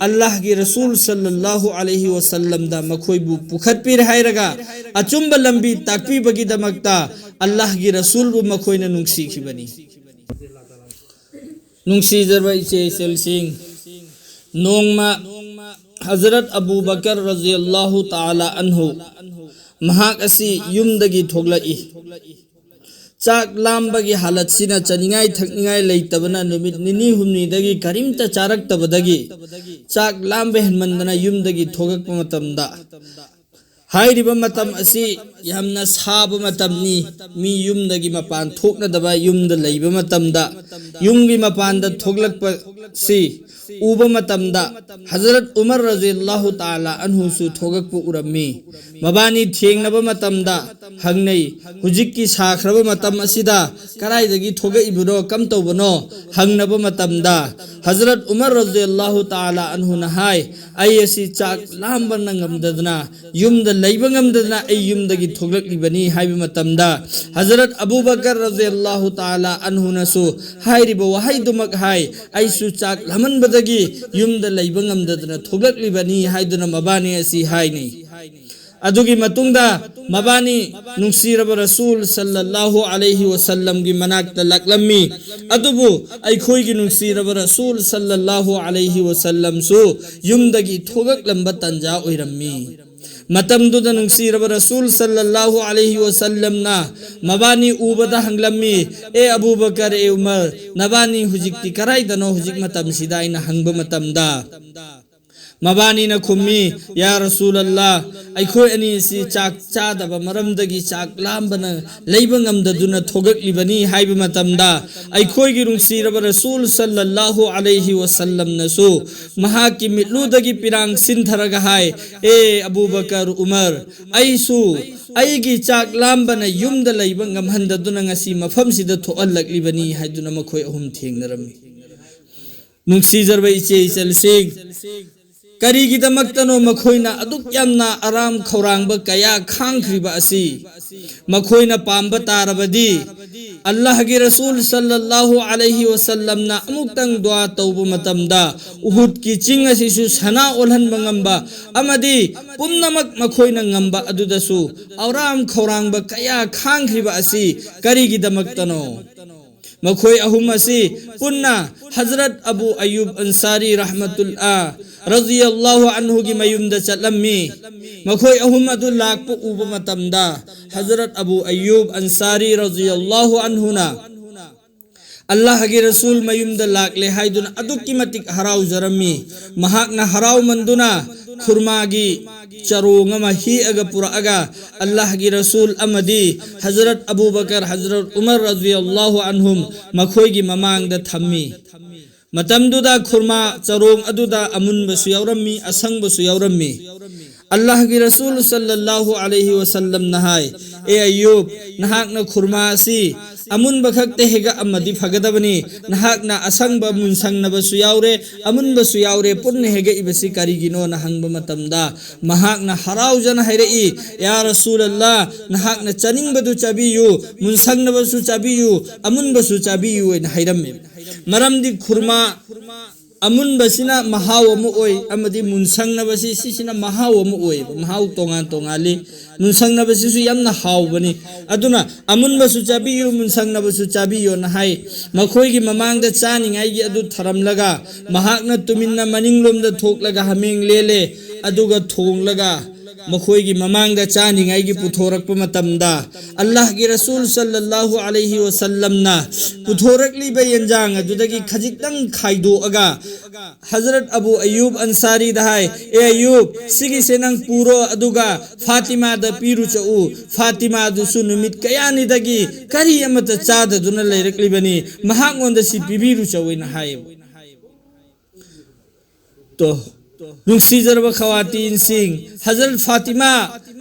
ꯑꯜꯂꯥꯍꯒꯤ ꯔꯁꯨꯜ ꯁꯜꯂꯜꯂꯥꯍꯨ ꯑꯂꯩꯍꯤ ꯋꯁꯜꯂꯝꯗ ꯃꯈꯣꯏꯕꯨ ꯄꯨꯈꯠꯄꯤꯔꯦ ꯍꯥꯏꯔꯒ, ꯑꯆꯨꯝꯕ ꯂꯝꯕꯤ ꯇꯥꯛꯄꯤꯕꯒꯤꯗꯃꯛꯇ ꯑꯜꯂꯥꯍꯒꯤ ꯔꯁꯨꯜꯕꯨ ꯃꯈꯣꯏꯅ ꯅꯨꯡꯁꯤꯈꯤꯕꯅꯤ꯫ ꯅꯨꯡꯁꯤꯖꯔꯕ ꯏꯆꯦ ꯏꯆꯜꯁꯤꯡ, ꯅꯣꯡꯃ ꯍꯖꯔꯠ ꯑꯕꯨ ꯕꯀꯔ ꯔꯖꯤꯌꯜꯂꯥꯍꯨ ꯇꯥꯂꯥ ꯑꯟꯍꯨ, ꯃꯍꯥꯛ ꯑꯁꯤ ꯌꯨꯝꯗꯒꯤ ꯊꯣꯛꯂꯛꯏ꯫ ꯆꯥꯛ ꯂꯥꯝꯕꯒꯤ ꯍꯥꯂꯠꯁꯤꯅ ꯆꯥꯅꯤꯡꯉꯥꯏ ꯊꯛꯅꯤꯡꯉꯥꯏ ꯂꯩꯇꯕꯅ ꯅꯨꯃꯤꯠ ꯅꯤꯅꯤ ꯍꯨꯝꯅꯤꯗꯒꯤ ꯀꯔꯤꯝꯇ ꯆꯥꯔꯛꯇꯕꯗꯒꯤ ꯆꯥꯛ ꯂꯥꯝꯕ ꯍꯦꯟꯃꯟꯗꯅ ꯌꯨꯝꯗꯒꯤ ꯊꯣꯛꯂꯛꯄ ꯃꯇꯝꯗ, ꯍꯥꯏꯔꯤꯕ ꯃꯇꯝ ꯑꯁꯤ ꯌꯥꯝꯅ ꯁꯥꯕ ꯃꯇꯝꯅꯤ꯫ ꯃꯤ ꯌꯨꯝꯗꯒꯤ ꯃꯄꯥꯟ ꯊꯣꯛꯅꯗꯕ, ꯌꯨꯝꯗ ꯂꯩꯕ ꯃꯇꯝꯗ ꯌꯨꯝꯒꯤ ꯃꯄꯥꯟꯗ ꯊꯣꯛꯂꯛꯄꯁꯤ ꯎꯕ ꯃꯇꯝꯗ ꯍꯖꯔꯠ ꯎꯃꯔ ꯔꯖꯤꯌꯜꯂꯥꯍꯨ ꯇꯥꯂꯥ ꯑꯟꯍꯨꯁꯨ ꯊꯣꯛꯂꯛꯄ ꯎꯔꯝꯃꯤ꯫ ꯃꯕꯥꯅꯤ ꯊꯦꯡꯅꯕ ꯃꯇꯝꯗ ꯍꯪꯅꯩ, "ꯍꯧꯖꯤꯛꯀꯤ ꯁꯥꯈ꯭ꯔꯕ ꯃꯇꯝ ꯑꯁꯤꯗ ꯀꯗꯥꯏꯗꯒꯤ ꯊꯣꯛꯂꯛꯏꯕꯅꯣ, ꯀꯝ ꯇꯧꯕꯅꯣ?" ꯍꯪꯅꯕ ꯃꯇꯝꯗ ꯍꯖꯔꯠ ꯎꯃꯔ ꯔꯖꯤꯌꯜꯂꯥꯍꯨ ꯇꯥꯂꯥ ꯑꯟꯍꯨꯅ ꯍꯥꯏ, "ꯑꯩ ꯑꯁꯤ ꯆꯥꯛ ꯂꯥꯝꯕꯅ ꯉꯝꯗꯗꯅ, ꯌꯨꯝꯗ ꯂꯩꯕ ꯉꯝꯗꯗꯅ ꯑꯩ ꯌꯨꯝꯗꯒꯤ ꯊꯣꯛꯂꯛꯂꯤꯕꯅꯤ" ꯍꯥꯏꯕ ꯃꯇꯝꯗ ꯍꯖꯔꯠ ꯑꯕꯨ ꯕꯀꯔ ꯔꯖꯤꯌꯜꯂꯥꯍꯨ ꯇꯥꯂꯥ ꯑꯟꯍꯨꯅꯁꯨ ꯍꯥꯏꯔꯤꯕ ꯋꯥꯍꯩꯗꯨꯃꯛ ꯍꯥꯏ, "ꯑꯩꯁꯨ ꯆꯥꯛ ꯂꯥꯝꯃꯟꯕꯗꯒꯤ ꯌꯨꯝꯗ ꯂꯩꯕ ꯉꯝꯗꯗꯅ ꯊꯣꯛꯂꯛꯂꯤꯕꯅꯤ" ꯍꯥꯏꯗꯨꯅ ꯃꯕꯥꯅꯤ ꯑꯁꯤ ꯍꯥꯏꯅꯩ꯫ ꯑꯗꯨꯒꯤ ꯃꯇꯨꯡꯗ ꯃꯕꯥꯅꯤ ꯅꯨꯡꯁꯤꯔꯕ ꯔꯁꯨꯜ ꯁꯜꯂꯜꯂꯥꯍꯨ ꯑꯂꯩꯍꯤ ꯋꯁꯜꯂꯝꯒꯤ ꯃꯅꯥꯛꯇ ꯂꯥꯛꯂꯝꯃꯤ꯫ ꯑꯗꯨꯕꯨ ꯑꯩꯈꯣꯏꯒꯤ ꯅꯨꯡꯁꯤꯔꯕ ꯔꯁꯨꯜ ꯁꯜꯂꯜꯂꯥꯍꯨ ꯑꯂꯩꯍꯤ ꯋꯁꯜꯂꯝꯁꯨ ꯌꯨꯝꯗꯒꯤ ꯊꯣꯛꯂꯛꯂꯝꯕ ꯇꯟꯖꯥ ꯑꯣꯏꯔꯝꯃꯤ꯫ ꯃꯇꯝꯗꯨꯗ ꯅꯨꯡꯁꯤꯔꯕ ꯔꯁꯨꯜ ꯁꯜꯂꯜꯂꯥꯍꯨ ꯑꯂꯩꯍꯤ ꯋꯁꯜꯂꯝꯅ ꯃꯕꯥꯅꯤ ꯎꯕꯗ ꯍꯪꯂꯝꯃꯤ, "ꯑꯦ ꯑꯕꯨ ꯕꯀꯔ, ꯑꯦ ꯎꯃꯔ, ꯅꯕꯥꯅꯤ ꯍꯧꯖꯤꯛꯇꯤ ꯀꯗꯥꯏꯗꯅꯣ ꯍꯧꯖꯤꯛ ꯃꯇꯝꯁꯤꯗ?" ꯍꯥꯏꯅ ꯍꯪꯕ ꯃꯇꯝꯗ, ꯃꯕꯥꯅꯤꯅ ꯈꯨꯝꯃꯤ, "ꯌꯥ ꯔꯁꯨꯂꯜꯂꯥ, ꯑꯩꯈꯣꯏ ꯑꯅꯤ ꯑꯁꯤ ꯆꯥꯛ ꯆꯥꯗꯕ ꯃꯔꯝꯗꯒꯤ ꯆꯥꯛ ꯂꯥꯝꯕꯅ ꯂꯩꯕ ꯉꯝꯗꯗꯨꯅ ꯊꯣꯛꯂꯛꯂꯤꯕꯅꯤ" ꯍꯥꯏꯕ ꯃꯇꯝꯗ, ꯑꯩꯈꯣꯏꯒꯤ ꯅꯨꯡꯁꯤꯔꯕ ꯔꯁꯨꯜ ꯁꯜꯂꯜꯂꯥꯍꯨ ꯑꯂꯩꯍꯤ ꯋꯁꯜꯂꯝꯅꯁꯨ ꯃꯍꯥꯛꯀꯤ ꯃꯤꯠꯂꯨꯗꯒꯤ ꯄꯤꯔꯥꯡ ꯁꯤꯟꯊꯔꯒ ꯍꯥꯏ, "ꯑꯦ ꯑꯕꯨ ꯕꯀꯔ, ꯎꯃꯔ, ꯑꯩꯁꯨ ꯑꯩꯒꯤ ꯆꯥꯛ ꯂꯥꯝꯕꯅ ꯌꯨꯝꯗ ꯂꯩꯕ ꯉꯝꯍꯟꯗꯗꯨꯅ ꯉꯁꯤ ꯃꯐꯝꯁꯤꯗ ꯊꯣꯛꯍꯜꯂꯛꯂꯤꯕꯅꯤ" ꯍꯥꯏꯗꯨꯅ ꯃꯈꯣꯏ ꯑꯍꯨꯝ ꯊꯦꯡꯅꯔꯝꯃꯤ꯫ ꯅꯨꯡꯁꯤꯖꯔꯕ ꯏꯆꯦ ꯏꯆꯜꯁꯤꯡ, ꯀꯔꯤꯒꯤꯗꯃꯛꯇꯅꯣ ꯃꯈꯣꯏꯅ ꯑꯗꯨꯛ ꯌꯥꯝꯅ ꯑꯔꯥꯝ ꯈꯧꯔꯥꯡꯕ ꯀꯌꯥ ꯈꯥꯡꯈ꯭ꯔꯤꯕ ꯑꯁꯤ? ꯃꯈꯣꯏꯅ ꯄꯥꯝꯕ ꯇꯥꯔꯕꯗꯤ, ꯑꯜꯂꯥꯍꯒꯤ ꯔꯁꯨꯜ ꯁꯜꯂꯜꯂꯥꯍꯨ ꯑꯂꯩꯍꯤ ꯋꯁꯜꯂꯝꯅ ꯑꯃꯨꯛꯇꯪ ꯗꯨꯋꯥ ꯇꯧꯕ ꯃꯇꯝꯗ, ꯎꯍꯨꯗꯀꯤ ꯆꯤꯡ ꯑꯁꯤꯁꯨ ꯁꯅꯥ ꯑꯣꯜꯍꯟꯕ ꯉꯝꯕ ꯑꯃꯗꯤ ꯄꯨꯝꯅꯃꯛ ꯃꯈꯣꯏꯅ ꯉꯝꯕ ꯑꯗꯨꯗꯁꯨ ꯑꯔꯥꯝ ꯈꯧꯔꯥꯡꯕ ꯀꯌꯥ ꯈꯥꯡꯈ꯭ꯔꯤꯕ ꯑꯁꯤ ꯀꯔꯤꯒꯤꯗꯃꯛꯇꯅꯣ? ꯃꯈꯣꯏ ꯑꯍꯨꯝ ꯑꯁꯤ ꯄꯨꯟꯅ ꯍꯖꯔꯠ ꯑꯕꯨ ꯑꯌꯨꯕ ꯑꯟꯁꯥꯔꯤ ꯔꯍꯃꯇꯨꯜꯂꯥ ꯔꯖꯤꯌꯜꯂꯥꯍꯨ ꯑꯟꯍꯨꯒꯤ ꯃꯌꯨꯝꯗ ꯆꯠꯂꯝꯃꯤ꯫ ꯃꯈꯣꯏ ꯑꯍꯨꯝ ꯑꯗꯨ ꯂꯥꯛꯄ ꯎꯕ ꯃꯇꯝꯗ, ꯍꯖꯔꯠ ꯑꯕꯨ ꯑꯌꯨꯕ ꯑꯟꯁꯥꯔꯤ ꯔꯖꯤꯌꯜꯂꯥꯍꯨ ꯑꯟꯍꯨꯅ ꯑꯜꯂꯥꯍꯒꯤ ꯔꯁꯨꯜ ꯃꯌꯨꯝꯗ ꯂꯥꯛꯂꯦ ꯍꯥꯏꯗꯨꯅ ꯑꯗꯨꯛꯀꯤ ꯃꯇꯤꯛ ꯍꯔꯥꯎꯖꯔꯝꯃꯤ꯫ ꯃꯍꯥꯛꯅ ꯍꯔꯥꯎꯃꯟꯗꯨꯅ ꯈꯨꯔꯃꯥꯒꯤ ꯆꯔꯣꯡ ꯑꯃ ꯍꯦꯛꯑꯒ ꯄꯨꯔꯛꯑꯒ, ꯑꯜꯂꯥꯍꯒꯤ ꯔꯁꯨꯜ ꯑꯃꯗꯤ ꯍꯖꯔꯠ ꯑꯕꯨ ꯕꯀꯔ, ꯍꯖꯔꯠ ꯎꯃꯔ ꯔꯖꯤꯌꯜꯂꯥꯍꯨ ꯑꯟꯍꯨꯝ ꯃꯈꯣꯏꯒꯤ ꯃꯃꯥꯡꯗ ꯊꯝꯃꯤ꯫ ꯃꯇꯝꯗꯨꯗ ꯈꯨꯔꯃꯥ ꯆꯔꯣꯡ ꯑꯗꯨꯗ ꯑꯃꯨꯟꯕꯁꯨ ꯌꯥꯎꯔꯝꯃꯤ, ꯑꯁꯪꯕꯁꯨ ꯌꯥꯎꯔꯝꯃꯤ꯫ ꯑꯜꯂꯥꯍꯒꯤ ꯔꯁꯨꯜ ꯁꯜꯂꯜꯂꯥꯍꯨ ꯑꯂꯩꯍꯤ ꯋꯁꯜꯂꯝꯅ ꯍꯥꯏ, "ꯑꯦ ꯑꯌꯨꯕ, ꯅꯍꯥꯛꯅ ꯈꯨꯔꯃꯥ ꯑꯁꯤ ꯑꯃꯨꯟꯕ ꯈꯛꯇ ꯍꯦꯛꯑꯝꯃꯗꯤ ꯐꯒꯗꯕꯅꯤ, ꯅꯍꯥꯛꯅ ꯑꯁꯪꯕ ꯃꯨꯟꯁꯪꯅꯕꯁꯨ ꯌꯥꯎꯔꯦ, ꯑꯃꯨꯟꯕꯁꯨ ꯌꯥꯎꯔꯦ, ꯄꯨꯟꯅ ꯍꯦꯛꯑꯛꯏꯕꯁꯤ ꯀꯔꯤꯒꯤꯅꯣꯅ?" ꯍꯪꯕ ꯃꯇꯝꯗ, ꯃꯍꯥꯛꯅ ꯍꯔꯥꯎꯖꯅ ꯍꯥꯏꯔꯛꯏ, "ꯌꯥ ꯔꯁꯨꯂꯜꯂꯥ, ꯅꯍꯥꯛꯅ ꯆꯥꯅꯤꯡꯕꯗꯨ ꯆꯥꯕꯤꯌꯨ, ꯃꯨꯟꯁꯪꯅꯕꯁꯨ ꯆꯥꯕꯤꯌꯨ, ꯑꯃꯨꯟꯕꯁꯨ ꯆꯥꯕꯤꯌꯨ" ꯍꯥꯏꯅ ꯍꯥꯏꯔꯝꯃꯤ꯫ ꯃꯔꯝꯗꯤ ꯈꯨꯔꯃꯥ ꯑꯃꯨꯟꯕꯁꯤꯅ ꯃꯍꯥꯎ ꯑꯃ ꯑꯣꯏ, ꯑꯃꯗꯤ ꯃꯨꯟꯁꯪꯅꯕꯁꯤ, ꯁꯤꯁꯤꯅ ꯃꯍꯥꯎ ꯑꯃ ꯑꯣꯏꯌꯦꯕ, ꯃꯍꯥꯎ ꯇꯣꯉꯥꯟ ꯇꯣꯉꯥꯜꯂꯤ꯫ ꯃꯨꯟꯁꯪꯅꯕꯁꯤꯁꯨ ꯌꯥꯝꯅ ꯍꯥꯎꯕꯅꯤ꯫ ꯑꯗꯨꯅ ꯑꯃꯨꯟꯕꯁꯨ ꯆꯥꯕꯤꯌꯨ, ꯃꯨꯟꯁꯪꯅꯕꯁꯨ ꯆꯥꯕꯤꯌꯨꯅ ꯍꯥꯏ꯫ ꯃꯈꯣꯏꯒꯤ ꯃꯃꯥꯡꯗ ꯆꯥꯅꯤꯡꯉꯥꯏꯒꯤ ꯑꯗꯨ ꯊꯔꯝꯂꯒ, ꯃꯍꯥꯛꯅ ꯇꯨꯃꯤꯟꯅ ꯃꯅꯤꯡꯂꯣꯝꯗ ꯊꯣꯛꯂꯒ ꯍꯥꯃꯦꯡ ꯂꯦꯜꯂꯦ, ꯑꯗꯨꯒ ꯊꯣꯡꯂꯒ ꯃꯈꯣꯏꯒꯤ ꯃꯃꯥꯡꯗ ꯆꯥꯅꯤꯡꯉꯥꯏꯒꯤ ꯄꯨꯊꯣꯔꯛꯄ ꯃꯇꯝꯗ, ꯑꯜꯂꯥꯍꯒꯤ ꯔꯁꯨꯜ ꯁꯜꯂꯜꯂꯥꯍꯨ ꯑꯂꯩꯍꯤ ꯋꯥꯁꯜꯂꯝꯅ ꯄꯨꯊꯣꯔꯛꯂꯤꯕ ꯌꯦꯟꯖꯥꯡ ꯑꯗꯨꯗꯒꯤ ꯈꯖꯤꯛꯇꯪ ꯈꯥꯏꯗꯣꯛꯑꯒ ꯍꯖꯔꯠ ꯑꯕꯨ ꯑꯌꯨꯕ ꯑꯟꯁꯥꯔꯤꯗ ꯍꯥꯏ, "ꯑꯦ ꯑꯌꯨꯕ, ꯁꯤꯒꯤꯁꯦ ꯅꯪ ꯄꯨꯔꯣ, ꯑꯗꯨꯒ ꯐꯥꯇꯤꯃꯥꯗ ꯄꯤꯔꯨꯆꯛꯎ꯫ ꯐꯥꯇꯤꯃꯥꯗꯨꯁꯨ ꯅꯨꯃꯤꯠ ꯀꯌꯥꯅꯤꯗꯒꯤ ꯀꯔꯤ ꯑꯃꯠꯇ ꯆꯥꯗꯗꯨꯅ ꯂꯩꯔꯛꯂꯤꯕꯅꯤ, ꯃꯍꯥꯛꯉꯣꯟꯗ ꯁꯤ ꯄꯤꯕꯤꯔꯨꯆꯧ" ꯍꯥꯏꯅ ꯍꯥꯏꯌꯦꯕ꯫ ꯇꯣ, ꯅꯨꯡꯁꯤꯖꯔꯕ ꯈꯋꯥꯇꯤꯟꯁꯤꯡ, ꯍꯖꯔꯠ ꯐꯥꯇꯤꯃꯥ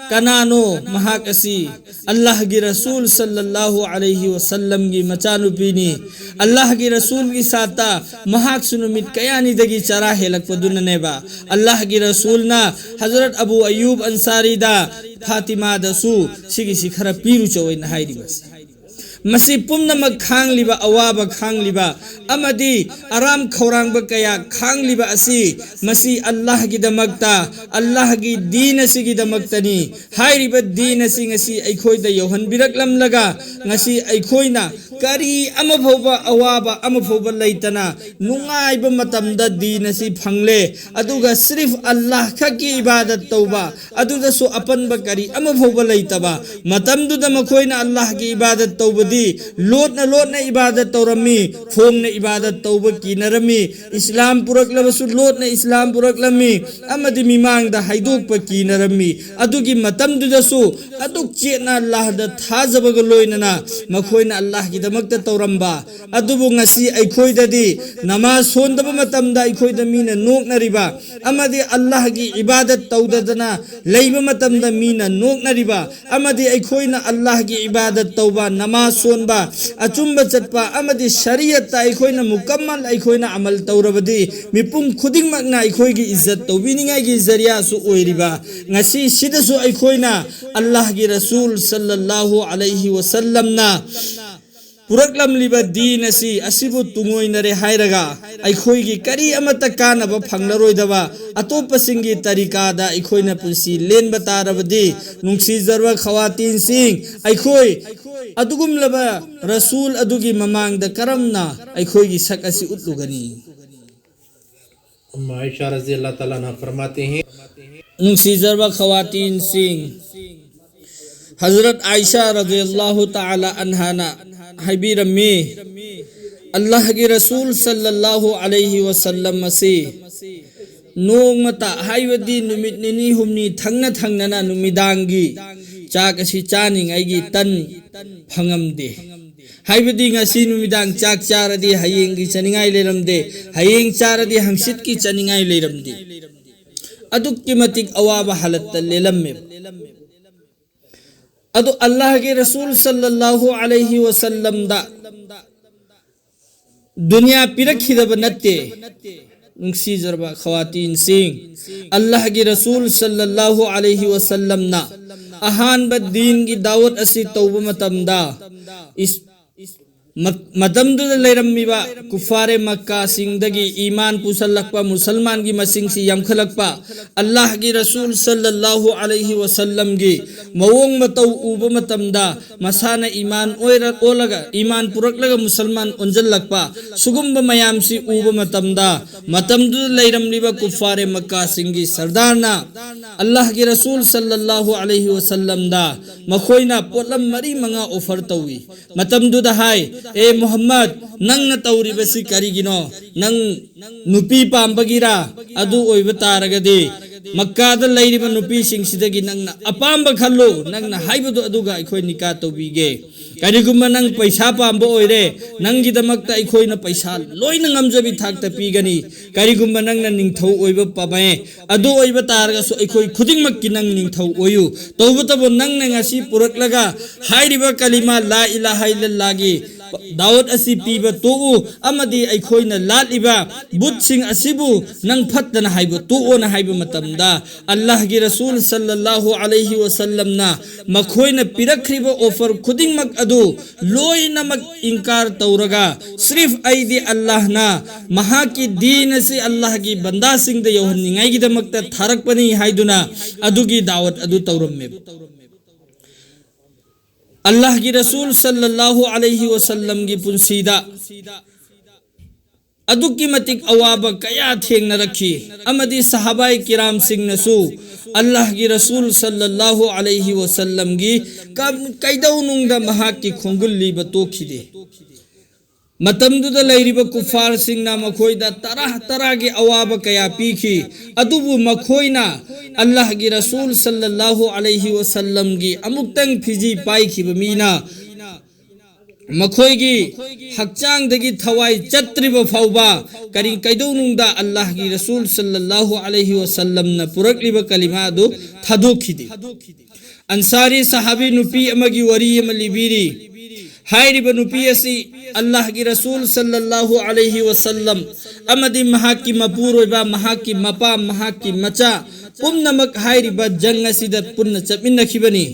ꯀꯅꯥꯅꯣ? ꯃꯍꯥꯛ ꯑꯁꯤ ꯑꯜꯂꯥꯍꯒꯤ ꯔꯁꯨꯜ ꯁꯜꯂꯜꯂꯥꯍꯨ ꯑꯂꯩꯍꯤ ꯋꯥꯁꯜꯂꯝꯒꯤ ꯃꯆꯥꯅꯨꯄꯤꯅꯤ꯫ ꯑꯜꯂꯥꯍꯒꯤ ꯔꯁꯨꯜꯒꯤ ꯁꯥꯠꯇ ꯃꯍꯥꯛꯁꯨ ꯅꯨꯃꯤꯠ ꯀꯌꯥꯅꯤꯗꯒꯤ ꯆꯔꯥ ꯍꯦꯜꯂꯛꯄꯗꯨꯅꯅꯦꯕ꯫ ꯑꯜꯂꯥꯍꯒꯤ ꯔꯁꯨꯜꯅ ꯍꯖꯔꯠ ꯑꯕꯨ ꯑꯌꯨꯕ ꯑꯟꯁꯥꯔꯤꯗ, "ꯐꯥꯇꯤꯃꯥꯗꯁꯨ ꯁꯤꯒꯤꯁꯤ ꯈꯔ ꯄꯤꯔꯨꯆꯣꯅ" ꯍꯥꯏꯔꯤꯕꯁꯦ꯫ ꯃꯁꯤ ꯄꯨꯝꯅꯃꯛ ꯈꯥꯡꯂꯤꯕ, ꯑꯋꯥꯕ ꯈꯥꯡꯂꯤꯕ ꯑꯃꯗꯤ ꯑꯔꯥꯝ ꯈꯧꯔꯥꯡꯕ ꯀꯌꯥ ꯈꯥꯡꯂꯤꯕ ꯑꯁꯤ, ꯃꯁꯤ ꯑꯜꯂꯥꯍꯒꯤꯗꯃꯛꯇ, ꯑꯜꯂꯥꯍꯒꯤ ꯗꯤꯟ ꯑꯁꯤꯒꯤꯗꯃꯛꯇꯅꯤ꯫ ꯍꯥꯏꯔꯤꯕ ꯗꯤꯟ ꯑꯁꯤ ꯉꯁꯤ ꯑꯩꯈꯣꯏꯗ ꯌꯧꯍꯟꯕꯤꯔꯛꯂꯝꯂꯒ, ꯉꯁꯤ ꯑꯩꯈꯣꯏꯅ ꯀꯔꯤ ꯑꯃ ꯐꯥꯎꯕ, ꯑꯋꯥꯕ ꯑꯃ ꯐꯥꯎꯕ ꯂꯩꯇꯅ ꯅꯨꯡꯉꯥꯏꯕ ꯃꯇꯝꯗ ꯗꯤꯟ ꯑꯁꯤ ꯐꯪꯂꯦ꯫ ꯑꯗꯨꯒ ꯁꯤꯔꯐ ꯑꯜꯂꯥꯍ ꯈꯛꯀꯤ ꯏꯕꯥꯗꯠ ꯇꯧꯕ, ꯑꯗꯨꯗꯁꯨ ꯑꯄꯟꯕ ꯀꯔꯤ ꯑꯃ ꯐꯥꯎꯕ ꯂꯩꯇꯕ꯫ ꯃꯇꯝꯗꯨꯗ ꯃꯈꯣꯏꯅ ꯑꯜꯂꯥꯍꯒꯤ ꯏꯕꯥꯗꯠ ꯇꯧꯕꯗꯤ ꯂꯣꯠꯅ ꯂꯣꯠꯅ ꯏꯕꯥꯗꯠ ꯇꯧꯔꯝꯃꯤ, ꯐꯣꯡꯅ ꯏꯕꯥꯗꯠ ꯇꯧꯕ ꯀꯤꯅꯔꯝꯃꯤ꯫ ꯏꯁꯂꯥꯝ ꯄꯨꯔꯛꯂꯕꯁꯨ ꯂꯣꯠꯅ ꯏꯁꯂꯥꯝ ꯄꯨꯔꯛꯂꯝꯃꯤ, ꯑꯃꯗꯤ ꯃꯤꯃꯥꯡꯗ ꯍꯥꯏꯗꯣꯛꯄ ꯀꯤꯅꯔꯝꯃꯤ꯫ ꯑꯗꯨꯒꯤ ꯃꯇꯝꯗꯨꯗꯁꯨ ꯑꯗꯨꯛ ꯆꯦꯠꯅ ꯑꯜꯂꯥꯍꯗ ꯊꯥꯖꯕꯒ ꯂꯣꯏꯅꯅ ꯃꯈꯣꯏꯅ ꯑꯜꯂꯥꯍꯒꯤꯗꯃꯛꯇ ꯇꯧꯔꯝꯕ꯫ ꯑꯗꯨꯕꯨ ꯉꯁꯤ ꯑꯩꯈꯣꯏꯗꯗꯤ ꯅꯃꯥꯖ ꯁꯣꯟꯗꯕ ꯃꯇꯝꯗ ꯑꯩꯈꯣꯏꯗ ꯃꯤꯅ ꯅꯣꯛꯅꯔꯤꯕ, ꯑꯃꯗꯤ ꯑꯜꯂꯥꯍꯒꯤ ꯏꯕꯥꯗꯠ ꯇꯧꯗꯗꯅ ꯂꯩꯕ ꯃꯇꯝꯗ ꯃꯤꯅ ꯅꯣꯛꯅꯔꯤꯕ, ꯑꯃꯗꯤ ꯑꯩꯈꯣꯏꯅ ꯑꯜꯂꯥꯍꯒꯤ ꯏꯕꯥꯗꯠ ꯇꯧꯕ, ꯅꯃꯥꯖ ꯁꯣꯟꯕ, ꯑꯆꯨꯝꯕ ꯆꯠꯄ, ꯑꯃꯗꯤ ꯁꯔꯤꯌꯠꯇ ꯑꯩꯈꯣꯏꯅ ꯃꯨꯀꯝꯃꯜ ꯑꯩꯈꯣꯏꯅ ꯑꯃꯜ ꯇꯧꯔꯕꯗꯤ, ꯃꯤꯄꯨꯝ ꯈꯨꯗꯤꯡꯃꯛꯅ ꯑꯩꯈꯣꯏꯒꯤ ꯏꯖꯠ ꯇꯧꯕꯤꯅꯤꯡꯉꯥꯏꯒꯤ ꯖꯔꯤꯌꯥꯁꯨ ꯑꯣꯏꯔꯤꯕ꯫ ꯉꯁꯤ ꯁꯤꯗꯁꯨ ꯑꯩꯈꯣꯏꯅ ꯑꯜꯂꯥꯍꯒꯤ ꯔꯁꯨꯜ ꯁꯜꯂꯜꯂꯥꯍꯨ ꯑꯂꯩꯍꯤ ꯋꯥꯁꯜꯂꯝꯅ ꯄꯨꯔꯛꯂꯝꯂꯤꯕ ꯗꯤꯟ ꯑꯁꯤ, ꯑꯁꯤꯕꯨ ꯇꯨꯡꯑꯣꯏꯅꯔꯦ ꯍꯥꯏꯔꯒ ꯑꯩꯈꯣꯏꯒꯤ ꯀꯔꯤ ꯑꯃꯠꯇ ꯀꯥꯟꯅꯕ ꯐꯪꯂꯔꯣꯏꯗꯕ ꯑꯇꯣꯞꯄꯁꯤꯡꯒꯤ ꯇꯔꯤꯀꯥꯗ ꯑꯩꯈꯣꯏꯅ ꯄꯨꯟꯁꯤ ꯂꯦꯟꯕ ꯇꯥꯔꯕꯗꯤ, ꯅꯨꯡꯁꯤꯖꯔꯕ ꯈꯋꯥꯇꯤꯟꯁꯤꯡ, ꯑꯩꯈꯣꯏ ꯑꯗꯨꯒꯨꯝꯂꯕ ꯔꯁꯨꯜ ꯑꯗꯨꯒꯤ ꯃꯃꯥꯡꯗ ꯀꯔꯝꯅ ꯑꯩꯈꯣꯏꯒꯤ ꯁꯛ ꯑꯁꯤ ꯎꯠꯂꯨꯒꯅꯤ? ꯑꯝꯃ ꯑꯥꯏꯁꯥ ꯔꯖꯤꯌꯜꯂꯥꯍꯨ ꯇꯥꯂꯥ ꯑꯟꯍꯥ ꯐꯔꯃꯥꯇꯤ ꯍꯤ, ꯅꯨꯡꯁꯤꯖꯔꯕ ꯈꯋꯥꯇꯤꯟꯁꯤꯡ, ꯍꯖꯔꯠ ꯑꯥꯏꯁꯥ ꯔꯖꯤꯌꯜꯂꯥꯍꯨ ꯇꯥꯂꯥ ꯑꯟꯍꯥꯅ ꯍꯥꯏꯕꯤꯔꯝꯃꯤ, ꯑꯜꯂꯥꯍꯒꯤ ꯔꯁꯨꯜ ꯁꯜꯂꯜꯂꯥꯍꯨ ꯑꯂꯩꯍꯤ ꯋꯁꯜꯂꯝ ꯑꯁꯤ ꯅꯣꯡꯃꯇ, ꯍꯥꯏꯕꯗꯤ ꯅꯨꯃꯤꯠ ꯅꯤꯅꯤ ꯍꯨꯝꯅꯤ ꯊꯪꯅ ꯊꯪꯅꯅ ꯅꯨꯃꯤꯗꯥꯡꯒꯤ ꯆꯥꯛ ꯑꯁꯤ ꯆꯥꯅꯤꯡꯉꯥꯏꯒꯤ ꯇꯟ ꯐꯪꯉꯝꯗꯦ꯫ ꯍꯥꯏꯕꯗꯤ ꯉꯁꯤ ꯅꯨꯃꯤꯗꯥꯡ ꯆꯥꯛ ꯆꯥꯔꯗꯤ ꯍꯌꯦꯡꯒꯤ ꯆꯥꯅꯤꯡꯉꯥꯏ ꯂꯩꯔꯝꯗꯦ, ꯍꯌꯦꯡ ꯆꯥꯔꯗꯤ ꯍꯪꯆꯤꯠꯀꯤ ꯆꯥꯅꯤꯡꯉꯥꯏ ꯂꯩꯔꯝꯗꯦ꯫ ꯑꯗꯨꯛꯀꯤ ꯃꯇꯤꯛ ꯑꯋꯥꯕ ꯍꯥꯂꯠꯇ ꯂꯦꯜꯂꯝꯃꯦꯕ꯫ ꯑꯗꯨ ꯑꯜꯂꯥꯍꯒꯤ ꯔꯁꯨꯜ ꯁꯜꯂꯜꯂꯥꯍꯨ ꯑꯂꯩꯍꯤ ꯋꯁꯜꯂꯝꯗ ꯗꯨꯅꯤꯌꯥ ꯄꯤꯔꯛꯈꯤꯗꯕ ꯅꯠꯇꯦ꯫ ꯅꯨꯡꯁꯤꯖꯔꯕ ꯈꯋꯥꯇꯤꯟꯁꯤꯡ, ꯑꯜꯂꯥꯍꯒꯤ ꯔꯁꯨꯜ ꯁꯜꯂꯜꯂꯥꯍꯨ ꯑꯂꯩꯍꯤ ꯋꯁꯜꯂꯝꯅ ꯑꯍꯥꯟꯕ ꯗꯤꯟꯒꯤ ꯗꯥꯋꯠ ꯑꯁꯤ ꯇꯧꯕ ꯃꯇꯝꯗ, ꯏꯁ-, ꯃ-, ꯃꯇꯝꯗꯨꯗ ꯂꯩꯔꯝꯃꯤꯕ ꯀꯨꯐꯥꯔꯦ ꯃꯛꯀꯥꯁꯤꯡꯗꯒꯤ ꯏꯃꯥꯟ ꯄꯨꯁꯜꯂꯛꯄ, ꯃꯨꯁꯜꯃꯥꯟꯒꯤ ꯃꯁꯤꯡꯁꯤ ꯌꯥꯝꯈꯠꯂꯛꯄ, ꯑꯜꯂꯥꯍꯒꯤ ꯔꯁꯨꯜ ꯁꯜꯂꯜꯂꯥꯍꯨ ꯑꯂꯩꯍꯤ ꯋꯁꯜꯂꯝꯒꯤ ꯃꯑꯣꯡ ꯃꯇꯧ ꯎꯕ ꯃꯇꯝꯗ, ꯃꯁꯥꯅ ꯏꯃꯥꯟ ꯑꯣꯏꯔ-, ꯑꯣꯜꯂꯒ, ꯏꯃꯥꯟ ꯄꯨꯔꯛꯂꯒ ꯃꯨꯁꯜꯃꯥꯟ ꯑꯣꯟꯖꯜꯂꯛꯄ, ꯁꯤꯒꯨꯝꯕ ꯃꯌꯥꯝꯁꯤ ꯎꯕ ꯃꯇꯝꯗ, ꯃꯇꯝꯗꯨꯗ ꯂꯩꯔꯝꯂꯤꯕ ꯀꯨꯐꯥꯔꯦ ꯃꯛꯀꯥꯁꯤꯡꯒꯤ ꯁꯔꯗꯥꯔꯅ ꯑꯜꯂꯥꯍꯒꯤ ꯔꯁꯨꯜ ꯁꯜꯂꯜꯂꯥꯍꯨ ꯑꯂꯩꯍꯤ ꯋꯁꯜꯂꯝꯗ ꯃꯈꯣꯏꯅ ꯄꯣꯠꯂꯝ ꯃꯔꯤ ꯃꯉꯥ offer ꯇꯧꯏ꯫ ꯃꯇꯝꯗꯨꯗ ꯍꯥꯏ, "ꯑꯦ ꯃꯨꯍꯝꯃꯗ, ꯅꯪꯅ ꯇꯧꯔꯤꯕꯁꯤ ꯀꯔꯤꯒꯤꯅꯣ? ꯅꯪ ꯅꯨꯄꯤ ꯄꯥꯝꯕꯒꯤꯔꯥ? ꯑꯗꯨ ꯑꯣꯏꯕ ꯇꯥꯔꯒꯗꯤ ꯃꯛꯀꯥꯗ ꯂꯩꯔꯤꯕ ꯅꯨꯄꯤꯁꯤꯡꯁꯤꯗꯒꯤ ꯅꯪꯅ ꯑꯄꯥꯝꯕ ꯈꯜꯂꯨ, ꯅꯪꯅ ꯍꯥꯏꯕꯗꯨ ꯑꯗꯨꯒ ꯑꯩꯈꯣꯏ ꯅꯤꯀꯥ ꯇꯧꯕꯤꯒꯦ꯫ ꯀꯔꯤꯒꯨꯝꯕ ꯅꯪ ꯄꯩꯁꯥ ꯄꯥꯝꯕ ꯑꯣꯏꯔꯦ, ꯅꯪꯒꯤꯗꯃꯛꯇ ꯑꯩꯈꯣꯏꯅ ꯄꯩꯁꯥ ꯂꯣꯏꯅ ꯉꯝꯖꯕꯤ ꯊꯥꯛꯇ ꯄꯤꯒꯅꯤ꯫ ꯀꯔꯤꯒꯨꯝꯕ ꯅꯪꯅ ꯅꯤꯡꯊꯧ ꯑꯣꯏꯕ ꯄꯥꯝꯃꯦ, ꯑꯗꯨ ꯑꯣꯏꯕ ꯇꯥꯔꯒꯁꯨ ꯑꯩꯈꯣꯏ ꯈꯨꯗꯤꯡꯃꯛꯀꯤ ꯅꯪ ꯅꯤꯡꯊꯧ ꯑꯣꯏꯌꯨ꯫ ꯇꯧꯕꯇꯕꯨ ꯅꯪꯅ ꯉꯁꯤ ꯄꯨꯔꯛꯂꯒ ꯍꯥꯏꯔꯤꯕ ꯀꯂꯤꯃꯥ ꯂꯥ ꯏꯂꯥꯍ ꯏꯜꯂꯜꯂꯥꯍꯒꯤ ꯗꯥꯋꯠ ꯑꯁꯤ ꯄꯤꯕ ꯇꯣꯛꯎ, ꯑꯃꯗꯤ ꯑꯩꯈꯣꯏꯅ ꯂꯥꯠꯂꯤꯕ ꯕꯨꯠꯁꯤꯡ ꯑꯁꯤꯕꯨ ꯅꯪ ꯐꯠꯇꯅ ꯍꯥꯏꯕ ꯇꯣꯛꯑꯣꯅ" ꯍꯥꯏꯕ ꯃꯇꯝꯗ, ꯑꯜꯂꯥꯍꯒꯤ ꯔꯁꯨꯜ ꯁꯜꯂꯜꯂꯥꯍꯨ ꯑꯂꯩꯍꯤ ꯋꯁꯜꯂꯝꯅ ꯃꯈꯣꯏꯅ ꯄꯤꯔꯛꯈ꯭ꯔꯤꯕ offer ꯈꯨꯗꯤꯡꯃꯛ ꯑꯗꯨ ꯂꯣꯏꯅꯃꯛ ꯏꯟꯀꯥꯔ ꯇꯧꯔꯒ, "ꯁ꯭ꯔꯤꯐ ꯑꯩꯗꯤ ꯑꯜꯂꯥꯍꯅ ꯃꯍꯥꯛꯀꯤ ꯗꯤꯟ ꯑꯁꯤ ꯑꯜꯂꯥꯍꯒꯤ ꯕꯟꯗꯥꯁꯤꯡꯗ ꯌꯧꯍꯟꯅꯤꯡꯉꯥꯏꯒꯤꯗꯃꯛꯇ ꯊꯥꯔꯛꯄꯅꯤ" ꯍꯥꯏꯗꯨꯅ ꯑꯗꯨꯒꯤ ꯗꯥꯋꯠ ꯑꯗꯨ ꯇꯧꯔꯝꯃꯦꯕ꯫ ꯑꯜꯂꯥꯍꯒꯤ ꯔꯁꯨꯜ ꯁꯜꯂꯜꯂꯥꯍꯨ ꯑꯂꯩꯍꯤ ꯋꯁꯜꯂꯝꯒꯤ ꯄꯨꯟꯁꯤꯗ ꯑꯗꯨꯛꯀꯤ ꯃꯇꯤꯛ ꯑꯋꯥꯕ ꯀꯌꯥ ꯊꯦꯡꯅꯔꯛꯈꯤ꯫ ꯑꯃꯗꯤ ꯁꯍꯥꯕꯥꯏ ꯀꯤꯔꯥꯝꯁꯤꯡꯅꯁꯨ ꯑꯜꯂꯥꯍꯒꯤ ꯔꯁꯨꯜ ꯁꯜꯂꯜꯂꯥꯍꯨ ꯑꯂꯩꯍꯤ ꯋꯁꯜꯂꯝꯒꯤ ꯀꯝ-, ꯀꯩꯗꯧꯅꯨꯡꯗ ꯃꯍꯥꯛꯀꯤ ꯈꯣꯡꯒꯨꯜ ꯂꯤꯕ ꯇꯣꯛꯈꯤꯗꯦ꯫ ꯃꯇꯝꯗꯨꯗ ꯂꯩꯔꯤꯕ ꯀꯨꯐꯥꯔꯁꯤꯡꯅ ꯃꯈꯣꯏꯗ ꯇꯔꯥ ꯇꯔꯥꯒꯤ ꯑꯋꯥꯕ ꯀꯌꯥ ꯄꯤꯈꯤ꯫ ꯑꯗꯨꯕꯨ ꯃꯈꯣꯏꯅ ꯑꯜꯂꯥꯍꯒꯤ ꯔꯁꯨꯜ ꯁꯜꯂꯜꯂꯥꯍꯨ ꯑꯂꯩꯍꯤ ꯋꯁꯜꯂꯝꯒꯤ ꯑꯃꯨꯛꯇꯪ ꯐꯤꯖꯤ ꯄꯥꯏꯈꯤꯕ ꯃꯤꯅ ꯃꯈꯣꯏꯒꯤ ꯍꯛꯆꯥꯡꯗꯒꯤ ꯊꯋꯥꯏ ꯆꯠꯇ꯭ꯔꯤꯕ ꯐꯥꯎꯕ ꯀꯔꯤ ꯀꯩꯗꯧꯅꯨꯡꯗ ꯑꯜꯂꯥꯍꯒꯤ ꯔꯁꯨꯜ ꯁꯜꯂꯜꯂꯥꯍꯨ ꯑꯂꯩꯍꯤ ꯋꯁꯜꯂꯝꯅ ꯄꯨꯔꯛꯂꯤꯕ ꯀꯂꯤꯃꯥ ꯑꯗꯨ ꯊꯥꯗꯣꯛꯈꯤꯗꯦ꯫ ꯑꯟꯁꯥꯔꯤ ꯁꯍꯥꯕꯤ ꯅꯨꯄꯤ ꯑꯃꯒꯤ ꯋꯥꯔꯤ ꯑꯃ ꯂꯤꯕꯤꯔꯤ꯫ ꯍꯥꯏꯔꯤꯕ ꯅꯨꯄꯤ ꯑꯁꯤ ꯑꯜꯂꯥꯍꯒꯤ ꯔꯁꯨꯜ ꯁꯜꯂꯜꯂꯥꯍꯨ ꯑꯂꯩꯍꯤ ꯋꯁꯜꯂꯝ ꯑꯃꯗꯤ ꯃꯍꯥꯛꯀꯤ ꯃꯄꯨꯔꯣꯏꯕ, ꯃꯍꯥꯛꯀꯤ ꯃꯄꯥ, ꯃꯍꯥꯛꯀꯤ ꯃꯆꯥ ꯄꯨꯝꯅꯃꯛ ꯍꯥꯏꯔꯤꯕ ꯖꯪ ꯑꯁꯤꯗ ꯄꯨꯟꯅ ꯆꯠꯃꯤꯟꯅꯈꯤꯕꯅꯤ꯫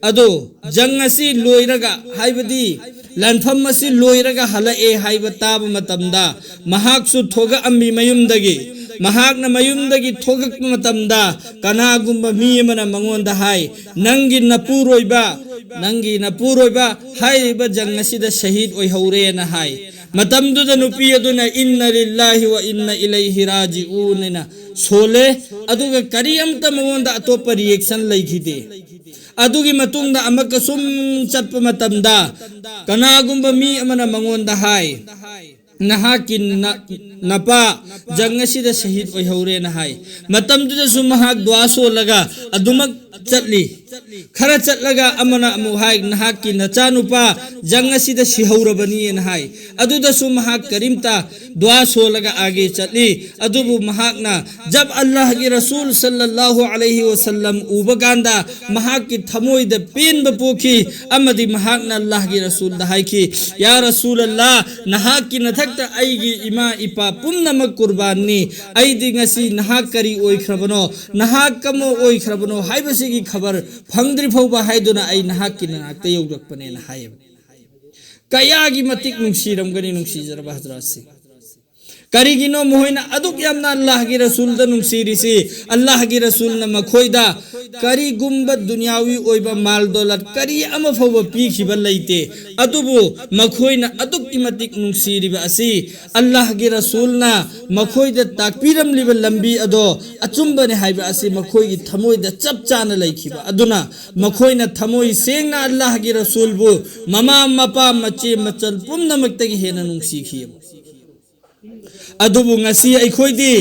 ꯑꯗꯣ ꯖꯪ ꯑꯁꯤ ꯂꯣꯏꯔꯒ, ꯍꯥꯏꯕꯗꯤ ꯂꯥꯟꯐꯝ ꯑꯁꯤ ꯂꯣꯏꯔꯒ ꯍꯜꯂꯛꯑꯦ ꯍꯥꯏꯕ ꯇꯥꯕ ꯃꯇꯝꯗ ꯃꯍꯥꯛꯁꯨ ꯊꯣꯛꯂꯛꯑꯝꯃꯤ ꯃꯌꯨꯝꯗꯒꯤ꯫ ꯃꯍꯥꯛꯅ ꯃꯌꯨꯝꯗꯒꯤ ꯊꯣꯛꯂꯛꯄ ꯃꯇꯝꯗ ꯀꯅꯥꯒꯨꯝꯕ ꯃꯤ ꯑꯃꯅ ꯃꯉꯣꯟꯗ ꯍꯥꯏ, "ꯅꯪꯒꯤ ꯅꯄꯨꯔꯣꯏꯕ, ꯅꯪꯒꯤ ꯅꯄꯨꯔꯣꯏꯕ ꯍꯥꯏꯔꯤꯕ ꯖꯪ ꯑꯁꯤꯗ ꯁꯍꯤꯗ ꯑꯣꯏꯍꯧꯔꯦꯅ" ꯍꯥꯏ꯫ ꯃꯇꯝꯗꯨꯗ ꯅꯨꯄꯤ ꯑꯗꯨꯅ "ꯏꯟꯅ ꯂꯤꯜꯂꯥꯍꯤ ꯋꯥ ꯏꯟꯅ ꯏꯂꯩꯍꯤ ꯔꯥꯖꯤꯎꯟ" ꯍꯥꯏꯅ ꯁꯣꯜꯂꯦ꯫ ꯑꯗꯨꯒ ꯀꯔꯤꯝꯇ ꯃꯉꯣꯟꯗ ꯑꯇꯣꯞꯄ ꯔꯤꯌꯦꯛꯁꯟ ꯂꯩꯈꯤꯗꯦ꯫ ꯑꯗꯨꯒꯤ ꯃꯇꯨꯡꯗ ꯑꯃꯨꯛꯀ ꯁꯨꯝ ꯆꯠꯄ ꯃꯇꯝꯗ ꯀꯅꯥꯒꯨꯝꯕ ꯃꯤ ꯑꯃꯅ ꯃꯉꯣꯟꯗ ꯍꯥꯏ, "ꯅꯍꯥꯛꯀꯤ ꯅ-, ꯅꯄꯥ ꯖꯪ ꯑꯁꯤꯗ ꯁꯍꯤꯗ ꯑꯣꯏꯍꯧꯔꯦꯅ" ꯍꯥꯏ꯫ ꯃꯇꯝꯗꯨꯗꯁꯨ ꯃꯍꯥꯛ ꯗꯨꯋꯥ ꯁꯣꯜꯂꯒ ꯑꯗꯨꯃꯛ ꯆꯠꯂꯤ꯫ ꯈꯔ ꯆꯠꯂꯒ ꯑꯃꯅ ꯑꯃꯨꯛ ꯍꯥꯏ, "ꯅꯍꯥꯛꯀꯤ ꯅꯆꯥꯅꯨꯄꯥ ꯖꯪ ꯑꯁꯤꯗ ꯁꯤꯍꯧꯔꯕꯅꯤꯅ" ꯍꯥꯏ꯫ ꯑꯗꯨꯗꯁꯨ ꯃꯍꯥꯛ ꯀꯔꯤꯝꯇ ꯗꯨꯋꯥ ꯁꯣꯜꯂꯒ ꯑꯥꯒꯦ ꯆꯠꯂꯤ꯫ ꯑꯗꯨꯕꯨ ꯃꯍꯥꯛꯅ ꯖꯕ ꯑꯜꯂꯥꯍꯒꯤ ꯔꯁꯨꯜ ꯁꯜꯂꯜꯂꯥꯍꯨ ꯑꯂꯩꯍꯤ ꯋꯁꯜꯂꯝ ꯎꯕ ꯀꯥꯟꯗ ꯃꯍꯥꯛꯀꯤ ꯊꯃꯣꯏꯗ ꯄꯦꯟꯕ ꯄꯣꯛꯈꯤ꯫ ꯑꯃꯗꯤ ꯃꯍꯥꯛꯅ ꯑꯜꯂꯥꯍꯒꯤ ꯔꯁꯨꯜꯗ ꯍꯥꯏꯈꯤ, "ꯌꯥ ꯔꯁꯨꯜ ꯑꯜꯂꯥꯍ, ꯅꯍꯥꯛꯀꯤ ꯅꯊꯛꯇ ꯑꯩꯒꯤ ꯏꯃꯥ ꯏꯄꯥ ꯄꯨꯝꯅꯃꯛ ꯀꯨꯔꯕꯥꯟꯅꯤ꯫ ꯑꯩꯗꯤ ꯉꯁꯤ ꯅꯍꯥꯛ ꯀꯔꯤ ꯑꯣꯏꯈ꯭ꯔꯕꯅꯣ, ꯅꯍꯥꯛ ꯀꯝꯕ ꯑꯣꯏꯈ꯭ꯔꯕꯅꯣ ꯍꯥꯏꯕꯁꯤꯒꯤ ꯈꯕꯔ ꯐꯪꯗ꯭ꯔꯤ ꯐꯥꯎꯕ ꯍꯥꯏꯗꯨꯅ ꯑꯩ ꯅꯍꯥꯛꯀꯤ ꯅꯅꯥꯛꯇ ꯌꯧꯔꯛꯄꯅꯦꯅ" ꯍꯥꯏꯌꯦꯕ꯫ ꯀꯌꯥꯒꯤ ꯃꯇꯤꯛ ꯅꯨꯡꯁꯤꯔꯝꯒꯅꯤ, ꯅꯨꯡꯁꯤꯖꯔꯕ ꯍꯖꯔꯥꯠꯁꯤꯡ꯫ ꯀꯔꯤꯒꯤꯅꯣ ꯃꯈꯣꯏꯅ ꯑꯗꯨꯛ ꯌꯥꯝꯅ ꯑꯜꯂꯥꯍꯒꯤ ꯔꯁꯨꯜꯗ ꯅꯨꯡꯁꯤꯔꯤꯁꯤ? ꯑꯜꯂꯥꯍꯒꯤ ꯔꯁꯨꯜꯅ ꯃꯈꯣꯏꯗ ꯀꯔꯤꯒꯨꯝꯕ ꯗꯨꯅꯤꯌꯥꯋꯤ ꯑꯣꯏꯕ ꯃꯥꯜ ꯗꯣꯂꯠ ꯀꯔꯤ ꯑꯃ ꯐꯥꯎꯕ ꯄꯤꯈꯤꯕ ꯂꯩꯇꯦ꯫ ꯑꯗꯨꯕꯨ ꯃꯈꯣꯏꯅ ꯑꯗꯨꯛꯀꯤ ꯃꯇꯤꯛ ꯅꯨꯡꯁꯤꯔꯤꯕ ꯑꯁꯤ ꯑꯜꯂꯥꯍꯒꯤ ꯔꯁꯨꯜꯅ ꯃꯈꯣꯏꯗ ꯇꯥꯛꯄꯤꯔꯝꯂꯤꯕ ꯂꯝꯕꯤ ꯑꯗꯣ ꯑꯆꯨꯝꯕꯅꯤ ꯍꯥꯏꯕ ꯑꯁꯤ ꯃꯈꯣꯏꯒꯤ ꯊꯃꯣꯏꯗ ꯆꯞ ꯆꯥꯅ ꯂꯩꯈꯤꯕ ꯑꯗꯨꯅ ꯃꯈꯣꯏꯅ ꯊꯃꯣꯏ ꯁꯦꯡꯅ ꯑꯜꯂꯥꯍꯒꯤ ꯔꯁꯨꯜꯕꯨ ꯃꯃꯥ ꯃꯄꯥ ꯃꯆꯦ ꯃꯆꯜ ꯄꯨꯝꯅꯃꯛꯇꯒꯤ ꯍꯦꯟꯅ ꯅꯨꯡꯁꯤꯈꯤ꯫ ꯑꯗꯨꯕꯨ ꯉꯁꯤ ꯑꯩꯈꯣꯏꯗꯤ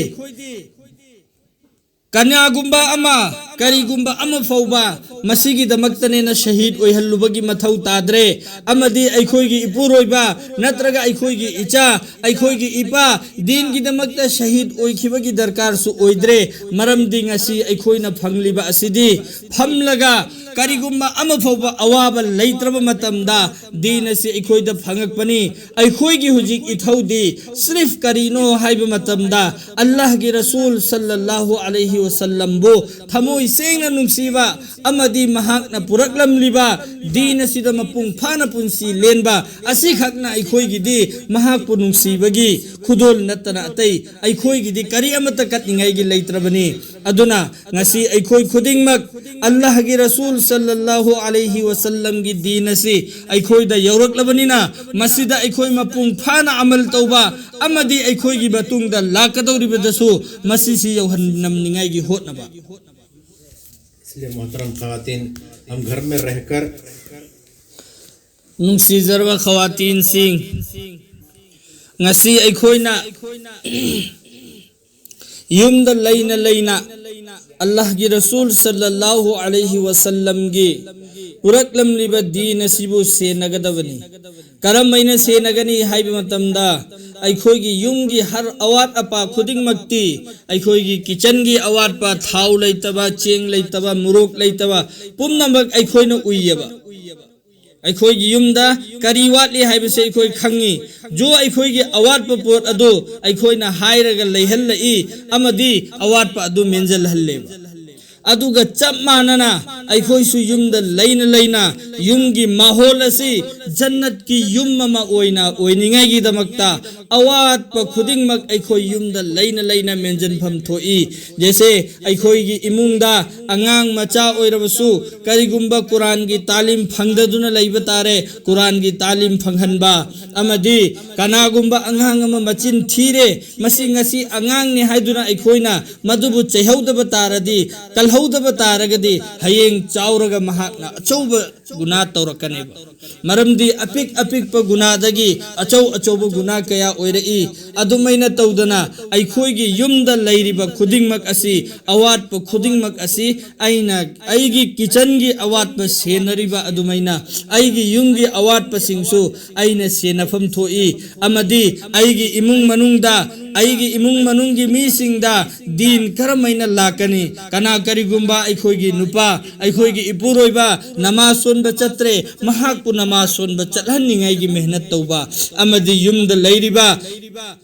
ꯀꯅꯥꯒꯨꯝꯕ ꯑꯃ, ꯀꯔꯤꯒꯨꯝꯕ ꯑꯃ ꯐꯥꯎꯕ ꯃꯁꯤꯒꯤꯗꯃꯛꯇꯅꯦꯅ ꯁꯍꯤꯗ ꯑꯣꯏꯍꯜꯂꯨꯕꯒꯤ ꯃꯊꯧ ꯇꯥꯗ꯭ꯔꯦ꯫ ꯑꯃꯗꯤ ꯑꯩꯈꯣꯏꯒꯤ ꯏꯄꯨꯔꯣꯏꯕ ꯅꯠꯇ꯭ꯔꯒ ꯑꯩꯈꯣꯏꯒꯤ ꯏꯆꯥ, ꯑꯩꯈꯣꯏꯒꯤ ꯏꯄꯥ ꯗꯤꯟꯒꯤꯗꯃꯛꯇ ꯁꯍꯤꯗ ꯑꯣꯏꯈꯤꯕꯒꯤ ꯗꯔꯀꯥꯔꯁꯨ ꯑꯣꯏꯗ꯭ꯔꯦ꯫ ꯃꯔꯝꯗꯤ ꯉꯁꯤ ꯑꯩꯈꯣꯏꯅ ꯐꯪꯂꯤꯕ ꯑꯁꯤꯗꯤ ꯐꯝꯂꯒ ꯀꯔꯤꯒꯨꯝꯕ ꯑꯃ ꯐꯥꯎꯕ ꯑꯋꯥꯕ ꯂꯩꯇ꯭ꯔꯕ ꯃꯇꯝꯗ ꯗꯤꯟ ꯑꯁꯤ ꯑꯩꯈꯣꯏꯗ ꯐꯪꯉꯛꯄꯅꯤ꯫ ꯑꯩꯈꯣꯏꯒꯤ ꯍꯧꯖꯤꯛ ꯏꯊꯧꯗꯤ ꯁ꯭ꯔꯤꯐ ꯀꯔꯤꯅꯣ ꯍꯥꯏꯕ ꯃꯇꯝꯗ ꯑꯜꯂꯥꯍꯒꯤ ꯔꯁꯨꯜ ꯁꯜꯂꯜꯂꯥꯍꯨ ꯑꯂꯩꯍꯤ ꯋꯁꯜꯂꯝꯕꯨ ꯊꯃꯣꯏ ꯁꯦꯡꯅ ꯅꯨꯡꯁꯤꯕ ꯑꯃꯗꯤ ꯃꯍꯥꯛꯅ ꯄꯨꯔꯛꯂꯝꯂꯤꯕ ꯗꯤꯟ ꯑꯁꯤꯗ ꯃꯄꯨꯡ ꯐꯥꯅ ꯄꯨꯟꯁꯤ ꯂꯦꯟꯕ ꯑꯁꯤꯈꯛꯅ ꯑꯩꯈꯣꯏꯒꯤꯗꯤ ꯃꯍꯥꯛꯄꯨ ꯅꯨꯡꯁꯤꯕꯒꯤ ꯈꯨꯗꯣꯜ ꯅꯠꯇꯅ ꯑꯇꯩ ꯑꯩꯈꯣꯏꯒꯤꯗꯤ ꯀꯔꯤ ꯑꯃꯠꯇ ꯀꯠꯅꯤꯡꯉꯥꯏꯒꯤ ꯂꯩꯇ꯭ꯔꯕꯅꯤ꯫ ꯑꯗꯨꯅ ꯉꯁꯤ ꯑꯩꯈꯣꯏ ꯈꯨꯗꯤꯡꯃꯛ ꯑꯜꯂꯥꯍꯒꯤ ꯔꯁꯨꯜ ꯁꯜꯂꯜꯂꯥꯍꯨ ꯑꯂꯩꯍꯤ ꯋꯁꯜꯂꯝꯒꯤ ꯗꯤꯟ ꯑꯁꯤ ꯑꯩꯈꯣꯏꯗ ꯌꯧꯔꯛꯂꯕꯅꯤꯅ ꯃꯁꯤꯗ ꯑꯩꯈꯣꯏ ꯃꯄꯨꯡ ꯐꯥꯅ ꯑꯃꯜ ꯇꯧꯕ ꯑꯃꯗꯤ ꯑꯩꯈꯣꯏꯒꯤ ꯃꯇꯨꯡꯗ ꯂꯥꯛꯀꯗꯧꯔꯤꯕꯗꯁꯨ ꯃꯁꯤꯁꯤ ꯌꯧꯍꯟꯅꯝꯅꯤꯡꯉꯥꯏꯒꯤ ꯍꯣꯠꯅꯕ꯫ इसलिए मोहतरम ख़वातीन, हम घर में रहकर ꯅꯨꯡꯁꯤꯖꯔꯕ ꯈꯋꯥꯇꯤꯟꯁꯤꯡ, ꯉꯁꯤ ꯑꯩꯈꯣꯏꯅ ꯌꯨꯝꯗ ꯂꯩꯅ ꯂꯩꯅ ꯑꯜꯂꯥꯍꯒꯤ ꯔꯁꯨꯜ ꯁꯜꯂꯜꯂꯥꯍꯨ ꯑꯂꯩꯍꯤ ꯋꯁꯜꯂꯝꯒꯤ ꯄꯨꯔꯛꯂꯝꯂꯤꯕ ꯗꯤꯟ ꯑꯁꯤꯕꯨ ꯁꯦꯟꯅꯒꯗꯕꯅꯤ꯫ ꯀꯔꯝꯍꯥꯏꯅ ꯁꯦꯟꯅꯒꯅꯤ ꯍꯥꯏꯕ ꯃꯇꯝꯗ ꯑꯩꯈꯣꯏꯒꯤ ꯌꯨꯝꯒꯤ ꯍꯔ ꯑꯋꯥꯠ ꯑꯄꯥ ꯈꯨꯗꯤꯡꯃꯛꯇꯤ ꯑꯩꯈꯣꯏꯒꯤ ꯀꯤꯆꯟꯒꯤ ꯑꯋꯥꯠꯄ, ꯊꯥꯎ ꯂꯩꯇꯕ, ꯆꯦꯡ ꯂꯩꯇꯕ, ꯃꯣꯔꯣꯛ ꯂꯩꯇꯕ ꯄꯨꯝꯅꯃꯛ ꯑꯩꯈꯣꯏꯅ ꯎꯏꯌꯦꯕ꯫ ꯑꯩꯈꯣꯏꯒꯤ ꯌꯨꯝꯗ ꯀꯔꯤ ꯋꯥꯠꯂꯤ ꯍꯥꯏꯕꯁꯤ ꯑꯩꯈꯣꯏ ꯈꯪꯉꯤ꯫ ꯖꯣ ꯑꯩꯈꯣꯏꯒꯤ ꯑꯋꯥꯠꯄ ꯄꯣꯠ ꯑꯗꯨ ꯑꯩꯈꯣꯏꯅ ꯍꯥꯏꯔꯒ ꯂꯩꯍꯜꯂꯛꯏ ꯑꯃꯗꯤ ꯑꯋꯥꯠꯄ ꯑꯗꯨ ꯃꯦꯟꯁꯤꯜꯍꯜꯂꯦꯕ꯫ ꯑꯗꯨꯒ ꯆꯞ ꯃꯥꯟꯅꯅ ꯑꯩꯈꯣꯏꯁꯨ ꯌꯨꯝꯗ ꯂꯩꯅ ꯂꯩꯅ ꯌꯨꯝꯒꯤ ꯃꯥꯍꯣꯜ ꯑꯁꯤ ꯖꯟꯅꯠꯀꯤ ꯌꯨꯝ ꯑꯃ ꯑꯣꯏꯅ ꯑꯣꯏꯅꯤꯡꯉꯥꯏꯒꯤꯗꯃꯛꯇ ꯑꯋꯥꯠꯄ ꯈꯨꯗꯤꯡꯃꯛ ꯑꯩꯈꯣꯏ ꯌꯨꯝꯗ ꯂꯩꯅ ꯂꯩꯅ ꯃꯦꯟꯁꯤꯟꯐꯝ ꯊꯣꯛꯏ꯫ ꯖꯦꯁꯦ, ꯑꯩꯈꯣꯏꯒꯤ ꯏꯃꯨꯡꯗ ꯑꯉꯥꯡ ꯃꯆꯥ ꯑꯣꯏꯔꯕꯁꯨ ꯀꯔꯤꯒꯨꯝꯕ ꯀꯨꯔꯥꯟꯒꯤ ꯇꯥꯂꯤꯝ ꯐꯪꯗꯗꯨꯅ ꯂꯩꯕ ꯇꯥꯔꯦ, ꯀꯨꯔꯥꯟꯒꯤ ꯇꯥꯂꯤꯝ ꯐꯪꯍꯟꯕ꯫ ꯑꯃꯗꯤ ꯀꯅꯥꯒꯨꯝꯕ ꯑꯉꯥꯡ ꯑꯃ ꯃꯆꯤꯟ ꯊꯤꯔꯦ, ꯃꯁꯤ ꯉꯁꯤ ꯑꯉꯥꯡꯅꯤ ꯍꯥꯏꯗꯨꯅ ꯑꯩꯈꯣꯏꯅ ꯃꯗꯨꯕꯨ ꯆꯩꯍꯧꯗꯕ ꯇꯥꯔꯗꯤ, ꯀꯜꯍꯧꯗꯕ ꯇꯥꯔꯒꯗꯤ, ꯍꯌꯦꯡ ꯆꯥꯎꯔꯒ ꯃꯍꯥꯛꯅ ꯑꯆꯧꯕ ꯒꯨꯅꯥ ꯇꯧꯔꯛꯀꯅꯦꯕ꯫ ꯃꯔꯝꯗꯤ ꯑꯄꯤꯛ ꯑꯄꯤꯛꯄ ꯒꯨꯅꯥꯗꯒꯤ ꯑꯆꯧ ꯑꯆꯧꯕ ꯒꯨꯅꯥ ꯀꯌꯥ ꯑꯣꯏꯔꯛꯏ꯫ ꯑꯗꯨꯃꯥꯏꯅ ꯇꯧꯗꯅ ꯑꯩꯈꯣꯏꯒꯤ ꯌꯨꯝꯗ ꯂꯩꯔꯤꯕ ꯈꯨꯗꯤꯡꯃꯛ ꯑꯁꯤ, ꯑꯋꯥꯠꯄ ꯈꯨꯗꯤꯡꯃꯛ ꯑꯁꯤ ꯑꯩꯅ, ꯑꯩꯒꯤ ꯀꯤꯆꯟꯒꯤ ꯑꯋꯥꯠꯄ ꯁꯦꯟꯅꯔꯤꯕ ꯑꯗꯨꯃꯥꯏꯅ ꯑꯩꯒꯤ ꯌꯨꯝꯒꯤ ꯑꯋꯥꯠꯄꯁꯤꯡꯁꯨ ꯑꯩꯅ ꯁꯦꯟꯅꯐꯝ ꯊꯣꯛꯏ꯫ ꯑꯃꯗꯤ ꯑꯩꯒꯤ ꯏꯃꯨꯡ ꯃꯅꯨꯡꯗ, ꯑꯩꯒꯤ ꯏꯃꯨꯡ ꯃꯅꯨꯡꯒꯤ ꯃꯤꯁꯤꯡꯗ ꯗꯤꯟ ꯀꯔꯝꯍꯥꯏꯅ ꯂꯥꯛꯀꯅꯤ? ꯀꯅꯥ ꯀꯔꯤꯒꯨꯝꯕ ꯑꯩꯈꯣꯏꯒꯤ ꯅꯨꯄꯥ, ꯑꯩꯈꯣꯏꯒꯤ ꯏꯄꯨꯔꯣꯏꯕ ꯅꯃꯥꯖ ꯁꯣꯟꯕ ꯆꯠꯇ꯭ꯔꯦ, ꯃꯍꯥꯛꯄꯨ ꯅꯃꯥꯖ ꯁꯣꯟꯕ ꯆꯠꯍꯟꯅꯤꯡꯉꯥꯏꯒꯤ ꯃꯦꯍꯅꯠ ꯇꯧꯕ, ꯑꯃꯗꯤ ꯌꯨꯝꯗ ꯂꯩꯔꯤꯕ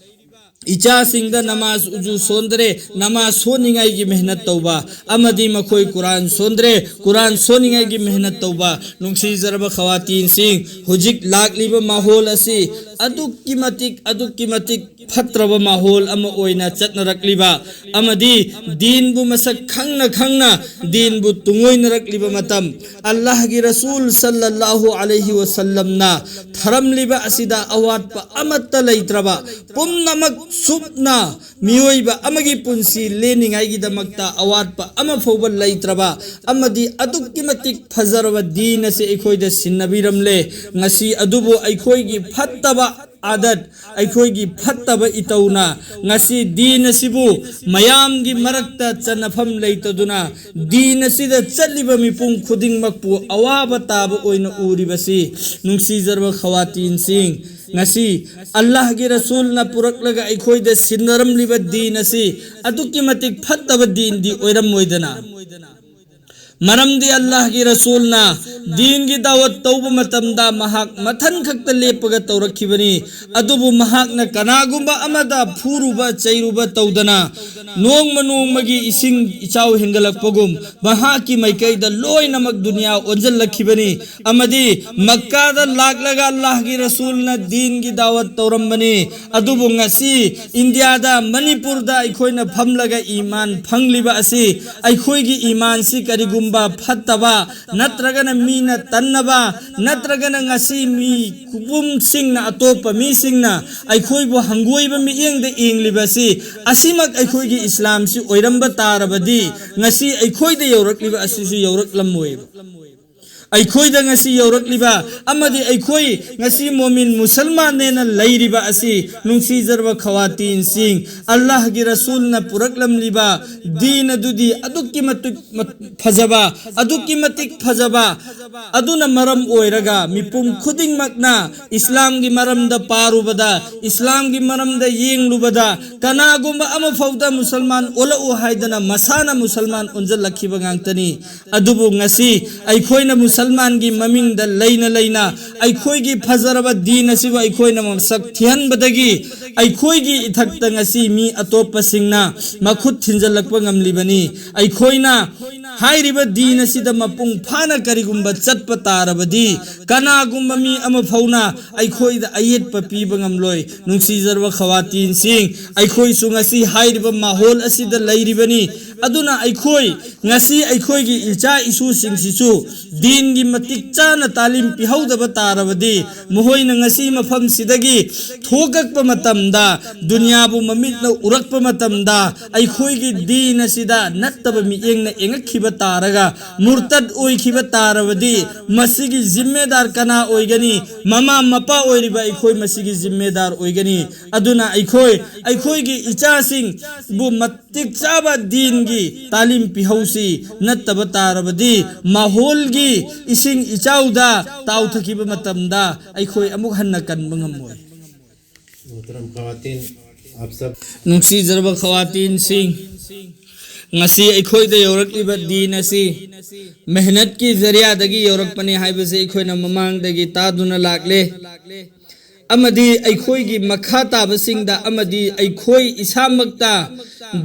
ꯏꯆꯥꯁꯤꯡꯗ ꯅꯃꯥꯖ ꯎꯖꯨ ꯁꯣꯟꯗ꯭ꯔꯦ, ꯅꯃꯥꯖ ꯁꯣꯟꯅꯤꯡꯉꯥꯏꯒꯤ ꯃꯦꯍꯅꯠ ꯇꯧꯕ, ꯑꯃꯗꯤ ꯃꯈꯣꯏ ꯀꯨꯔꯥꯟ ꯁꯣꯟꯗ꯭ꯔꯦ, ꯀꯨꯔꯥꯟ ꯁꯣꯟꯅꯤꯡꯉꯥꯏꯒꯤ ꯃꯦꯍꯅꯠ ꯇꯧꯕ꯫ ꯅꯨꯡꯁꯤꯖꯔꯕ ꯈꯋꯥꯇꯤꯟꯁꯤꯡ, ꯍꯧꯖꯤꯛ ꯂꯥꯛꯂꯤꯕ ꯃꯥꯍꯣꯜ ꯑꯁꯤ ꯑꯗꯨꯛꯀꯤ ꯃꯇꯤꯛ, ꯑꯗꯨꯛꯀꯤ ꯃꯇꯤꯛ ꯐꯠꯇ꯭ꯔꯕ ꯃꯥꯍꯣꯜ ꯑꯃ ꯑꯣꯏꯅ ꯆꯠꯅꯔꯛꯂꯤꯕ ꯑꯃꯗꯤ ꯗꯤꯟꯕꯨ ꯃꯁꯛ ꯈꯪꯅ ꯈꯪꯅ ꯗꯤꯟꯕꯨ ꯇꯨꯡꯑꯣꯏꯅꯔꯛꯂꯤꯕ ꯃꯇꯝ, ꯑꯜꯂꯥꯍꯒꯤ ꯔꯁꯨꯜ ꯁꯜꯂꯜꯂꯥꯍꯨ ꯑꯂꯩꯍꯤ ꯋꯁꯜꯂꯝꯅ ꯊꯔꯝꯂꯤꯕ ꯑꯁꯤꯗ ꯑꯋꯥꯠꯄ ꯑꯃꯠꯇ ꯂꯩꯇ꯭ꯔꯕ, ꯄꯨꯝꯅꯃꯛ ꯁꯨꯞꯅ ꯃꯤꯑꯣꯏꯕ ꯑꯃꯒꯤ ꯄꯨꯟꯁꯤ ꯂꯦꯟꯅꯤꯡꯉꯥꯏꯒꯤꯗꯃꯛꯇ ꯑꯋꯥꯠꯄ ꯑꯃ ꯐꯥꯎꯕ ꯂꯩꯇ꯭ꯔꯕ ꯑꯃꯗꯤ ꯑꯗꯨꯛꯀꯤ ꯃꯇꯤꯛ ꯐꯖꯔꯕ ꯗꯤꯟ ꯑꯁꯤ ꯑꯩꯈꯣꯏꯗ ꯁꯤꯟꯅꯕꯤꯔꯝꯂꯦ꯫ ꯉꯁꯤ ꯑꯗꯨꯕꯨ ꯑꯩꯈꯣꯏꯒꯤ ꯐꯠꯇꯕ ꯑꯥꯗꯠ, ꯑꯩꯈꯣꯏꯒꯤ ꯐꯠꯇꯕ ꯏꯇꯧꯅ ꯉꯁꯤ ꯗꯤꯟ ꯑꯁꯤꯕꯨ ꯃꯌꯥꯝꯒꯤ ꯃꯔꯛꯇ ꯆꯟꯅꯐꯝ ꯂꯩꯇꯗꯨꯅ ꯗꯤꯟ ꯑꯁꯤꯗ ꯆꯠꯂꯤꯕ ꯃꯤꯄꯨꯝ ꯈꯨꯗꯤꯡꯃꯛꯄꯨ ꯑꯋꯥꯕ ꯇꯥꯕ ꯑꯣꯏꯅ ꯎꯔꯤꯕꯁꯤ, ꯅꯨꯡꯁꯤꯖꯔꯕ ꯈꯋꯥꯇꯤꯟꯁꯤꯡ, ꯉꯁꯤ ꯑꯜꯂꯥꯍꯒꯤ ꯔꯁꯨꯜꯅ ꯄꯨꯔꯛꯂꯒ ꯑꯩꯈꯣꯏꯗ ꯁꯤꯟꯅꯔꯝꯂꯤꯕ ꯗꯤꯟ ꯑꯁꯤ ꯑꯗꯨꯛꯀꯤ ꯃꯇꯤꯛ ꯐꯠꯇꯕ ꯗꯤꯟꯗꯤ ꯑꯣꯏꯔꯝꯃꯣꯏꯗꯅ? ꯃꯔꯝꯗꯤ ꯑꯜꯂꯥꯍꯒꯤ ꯔꯁꯨꯜꯅ ꯗꯤꯟꯒꯤ ꯗꯥꯋꯠ ꯇꯧꯕ ꯃꯇꯝꯗ ꯃꯍꯥꯛ ꯃꯊꯟ ꯈꯛꯇ ꯂꯦꯞꯄꯒ ꯇꯧꯔꯛꯈꯤꯕꯅꯤ꯫ ꯑꯗꯨꯕꯨ ꯃꯍꯥꯛꯅ ꯀꯅꯥꯒꯨꯝꯕ ꯑꯃꯗ ꯐꯨꯔꯨꯕ, ꯆꯩꯔꯨꯕ ꯇꯧꯗꯅ ꯅꯣꯡꯃ ꯅꯣꯡꯃꯒꯤ ꯏꯁꯤꯡ ꯏꯆꯥꯎ ꯍꯦꯟꯒꯠꯂꯛꯄꯒꯨꯝ ꯃꯍꯥꯛꯀꯤ ꯃꯥꯏꯀꯩꯗ ꯂꯣꯏꯅꯃꯛ ꯗꯨꯅꯤꯌꯥ ꯑꯣꯟꯁꯤꯜꯂꯛꯈꯤꯕꯅꯤ꯫ ꯑꯃꯗꯤ ꯃꯛꯀꯥꯗ ꯂꯥꯛꯂꯒ ꯑꯜꯂꯥꯍꯒꯤ ꯔꯁꯨꯜꯅ ꯗꯤꯟꯒꯤ ꯗꯥꯋꯠ ꯇꯧꯔꯝꯕꯅꯤ꯫ ꯑꯗꯨꯕꯨ ꯉꯁꯤ ꯏꯟꯗꯤꯌꯥꯗ, ꯃꯅꯤꯄꯨꯔꯗ ꯑꯩꯈꯣꯏꯅ ꯐꯝꯂꯒ ꯏꯃꯥꯟ ꯐꯪꯂꯤꯕ ꯑꯁꯤ, ꯑꯩꯈꯣꯏꯒꯤ ꯏꯃꯥꯟꯁꯤ ꯀꯔꯤꯒꯨꯝꯕ ꯐꯠꯇꯕ ꯅꯠꯇ꯭ꯔꯒꯅ ꯃꯤꯅ ꯇꯟꯅꯕ ꯅꯠꯇ꯭ꯔꯒꯅ ꯉꯁꯤ ꯃꯤ ꯈꯨꯄꯨꯝꯁꯤꯡꯅ, ꯑꯇꯣꯞꯄ ꯃꯤꯁꯤꯡꯅ ꯑꯩꯈꯣꯏꯕꯨ ꯍꯪꯒꯣꯏꯕ ꯃꯤꯠꯌꯦꯡꯗ ꯌꯦꯡꯂꯤꯕꯁꯤ, ꯑꯁꯤꯃꯛ ꯑꯩꯈꯣꯏꯒꯤ ꯏꯁꯂꯥꯝꯁꯤ ꯑꯣꯏꯔꯝꯕ ꯇꯥꯔꯕꯗꯤ ꯉꯁꯤ ꯑꯩꯈꯣꯏꯗ ꯌꯧꯔꯛꯂꯤꯕ ꯑꯁꯤꯁꯨ ꯌꯧꯔꯛꯂꯝꯃꯣꯏꯕ꯫ ꯑꯩꯈꯣꯏꯗ ꯉꯁꯤ ꯌꯧꯔꯛꯂꯤꯕ ꯑꯃꯗꯤ ꯑꯩꯈꯣꯏ ꯉꯁꯤ ꯃꯣꯃꯤꯟ ꯃꯨꯁꯜꯃꯥꯟꯅꯦꯅ ꯂꯩꯔꯤꯕ ꯑꯁꯤ, ꯅꯨꯡꯁꯤꯖꯔꯕ ꯈꯋꯥꯇꯤꯟꯁꯤꯡ, ꯑꯜꯂꯥꯍꯒꯤ ꯔꯁꯨꯜꯅ ꯄꯨꯔꯛꯂꯝꯂꯤꯕ ꯗꯤꯟ ꯑꯗꯨꯗꯤ ꯑꯗꯨꯛꯀꯤ ꯃꯇꯤꯛ ꯃꯠ-, ꯐꯖꯕ, ꯑꯗꯨꯛꯀꯤ ꯃꯇꯤꯛ ꯐꯖꯕ꯫ ꯑꯗꯨꯅ ꯃꯔꯝ ꯑꯣꯏꯔꯒ ꯃꯤꯄꯨꯝ ꯈꯨꯗꯤꯡꯃꯛꯅ ꯏꯁꯂꯥꯝꯒꯤ ꯃꯔꯝꯗ ꯄꯥꯔꯨꯕꯗ, ꯏꯁꯂꯥꯝꯒꯤ ꯃꯔꯝꯗ ꯌꯦꯡꯂꯨꯕꯗ, ꯀꯅꯥꯒꯨꯝꯕ ꯑꯃꯐꯥꯎꯗ ꯃꯨꯁꯜꯃꯥꯟ ꯑꯣꯜꯂꯛꯎ ꯍꯥꯏꯗꯅ ꯃꯁꯥꯅ ꯃꯨꯁꯜꯃꯥꯟ ꯑꯣꯟꯁꯤꯜꯂꯛꯈꯤꯕ ꯉꯥꯛꯇꯅꯤ꯫ ꯑꯗꯨꯕꯨ ꯉꯁꯤ ꯑꯩꯈꯣꯏꯅ ꯃꯨꯁꯜꯃꯥꯟꯒꯤ ꯃꯃꯤꯡꯗ ꯂꯩꯅ ꯂꯩꯅ ꯑꯩꯈꯣꯏꯒꯤ ꯐꯖꯔꯕ ꯗꯤꯟ ꯑꯁꯤꯕꯨ ꯑꯩꯈꯣꯏꯅ ꯃꯁꯛ ꯊꯤꯍꯟꯕꯗꯒꯤ ꯑꯩꯈꯣꯏꯒꯤ ꯏꯊꯛꯇ ꯉꯁꯤ ꯃꯤ ꯑꯇꯣꯞꯄꯁꯤꯡꯅ ꯃꯈꯨꯠ ꯊꯤꯟꯖꯤꯜꯂꯛꯄ ꯉꯝꯂꯤꯕꯅꯤ꯫ ꯑꯩꯈꯣꯏꯅ ꯍꯥꯏꯔꯤꯕ ꯗꯤꯟ ꯑꯁꯤꯗ ꯃꯄꯨꯡ ꯐꯥꯅ ꯀꯔꯤꯒꯨꯝꯕ ꯆꯠꯄ ꯇꯥꯔꯕꯗꯤ ꯀꯅꯥꯒꯨꯝꯕ ꯃꯤ ꯑꯃ ꯐꯥꯎꯅ ꯑꯩꯈꯣꯏꯗ ꯑꯌꯦꯠꯄ ꯄꯤꯕ ꯉꯝꯂꯣꯏ꯫ ꯅꯨꯡꯁꯤꯖꯔꯕ ꯈꯋꯥꯇꯤꯟꯁꯤꯡ, ꯑꯩꯈꯣꯏꯁꯨ ꯉꯁꯤ ꯍꯥꯏꯔꯤꯕ ꯃꯥꯍꯣꯜ ꯑꯁꯤꯗ ꯂꯩꯔꯤꯕꯅꯤ꯫ ꯑꯗꯨꯅ ꯑꯩꯈꯣꯏ ꯉꯁꯤ ꯑꯩꯈꯣꯏꯒꯤ ꯏꯆꯥ ꯏꯁꯨꯁꯤꯡꯁꯤꯁꯨ ꯗꯤꯟꯒꯤ ꯃꯇꯤꯛ ꯆꯥꯅ ꯇꯥꯂꯤꯝ ꯄꯤꯍꯧꯗꯕ ꯇꯥꯔꯕꯗꯤ ꯃꯈꯣꯏꯅ ꯉꯁꯤ ꯃꯐꯝꯁꯤꯗꯒꯤ ꯊꯣꯛꯂꯛꯄ ꯃꯇꯝꯗ, ꯗꯨꯅꯤꯌꯥꯕꯨ ꯃꯃꯤꯠꯅ ꯎꯔꯛꯄ ꯃꯇꯝꯗ ꯑꯩꯈꯣꯏꯒꯤ ꯗꯤꯟ ꯑꯁꯤꯗ ꯅꯠꯇꯕ ꯃꯤꯠꯌꯦꯡꯅ ꯌꯦꯡꯉꯛꯈꯤꯕ ꯇꯥꯔꯒ ꯃꯨꯔꯇꯠ ꯑꯣꯏꯈꯤꯕ ꯇꯥꯔꯕꯗꯤ ꯃꯁꯤꯒꯤ ꯖꯤꯝꯃꯦꯗꯥꯔ ꯀꯅꯥ ꯑꯣꯏꯒꯅꯤ? ꯃꯃꯥ ꯃꯄꯥ ꯑꯣꯏꯔꯤꯕ ꯑꯩꯈꯣꯏ ꯃꯁꯤꯒꯤ ꯖꯤꯝꯃꯦꯗꯥꯔ ꯑꯣꯏꯒꯅꯤ꯫ ꯑꯗꯨꯅ ꯑꯩꯈꯣꯏ, ꯑꯩꯈꯣꯏꯒꯤ ꯏꯆꯥꯁꯤꯡꯕꯨ ꯃꯇꯤꯛ ꯆꯥꯕ ꯗꯤꯟꯒꯤ ꯇꯥꯂꯤꯝ ꯄꯤꯍꯧꯁꯤ꯫ ꯅꯠꯇꯕ ꯇꯥꯔꯕꯗꯤ ꯃꯥꯍꯣꯜꯒꯤ ꯏꯁꯤꯡ ꯏꯆꯥꯎꯗ ꯇꯥꯎꯊꯈꯤꯕ ꯃꯇꯝꯗ ꯑꯩꯈꯣꯏ ꯑꯃꯨꯛ ꯍꯟꯅ ꯀꯟꯕ ꯉꯝꯃꯣꯏ꯫ मोहतरम ख़वातीन, आप सब ꯅꯨꯡꯁꯤꯖꯔꯕ ꯈꯋꯥꯇꯤꯟꯁꯤꯡ, ꯉꯁꯤ ꯑꯩꯈꯣꯏꯗ ꯌꯧꯔꯛꯂꯤꯕ ꯗꯤꯟ ꯑꯁꯤ ꯃꯦꯍꯅꯠꯀꯤ ꯖꯔꯤꯌꯥꯗꯒꯤ ꯌꯧꯔꯛꯄꯅꯤ ꯍꯥꯏꯕꯁꯤ ꯑꯩꯈꯣꯏꯅ ꯃꯃꯥꯡꯗꯒꯤ ꯇꯥꯗꯨꯅ ꯂꯥꯛꯂꯦ꯫ ꯑꯃꯗꯤ ꯑꯩꯈꯣꯏꯒꯤ ꯃꯈꯥ ꯇꯥꯕꯁꯤꯡꯗ ꯑꯃꯗꯤ ꯑꯩꯈꯣꯏ ꯏꯁꯥꯃꯛꯇ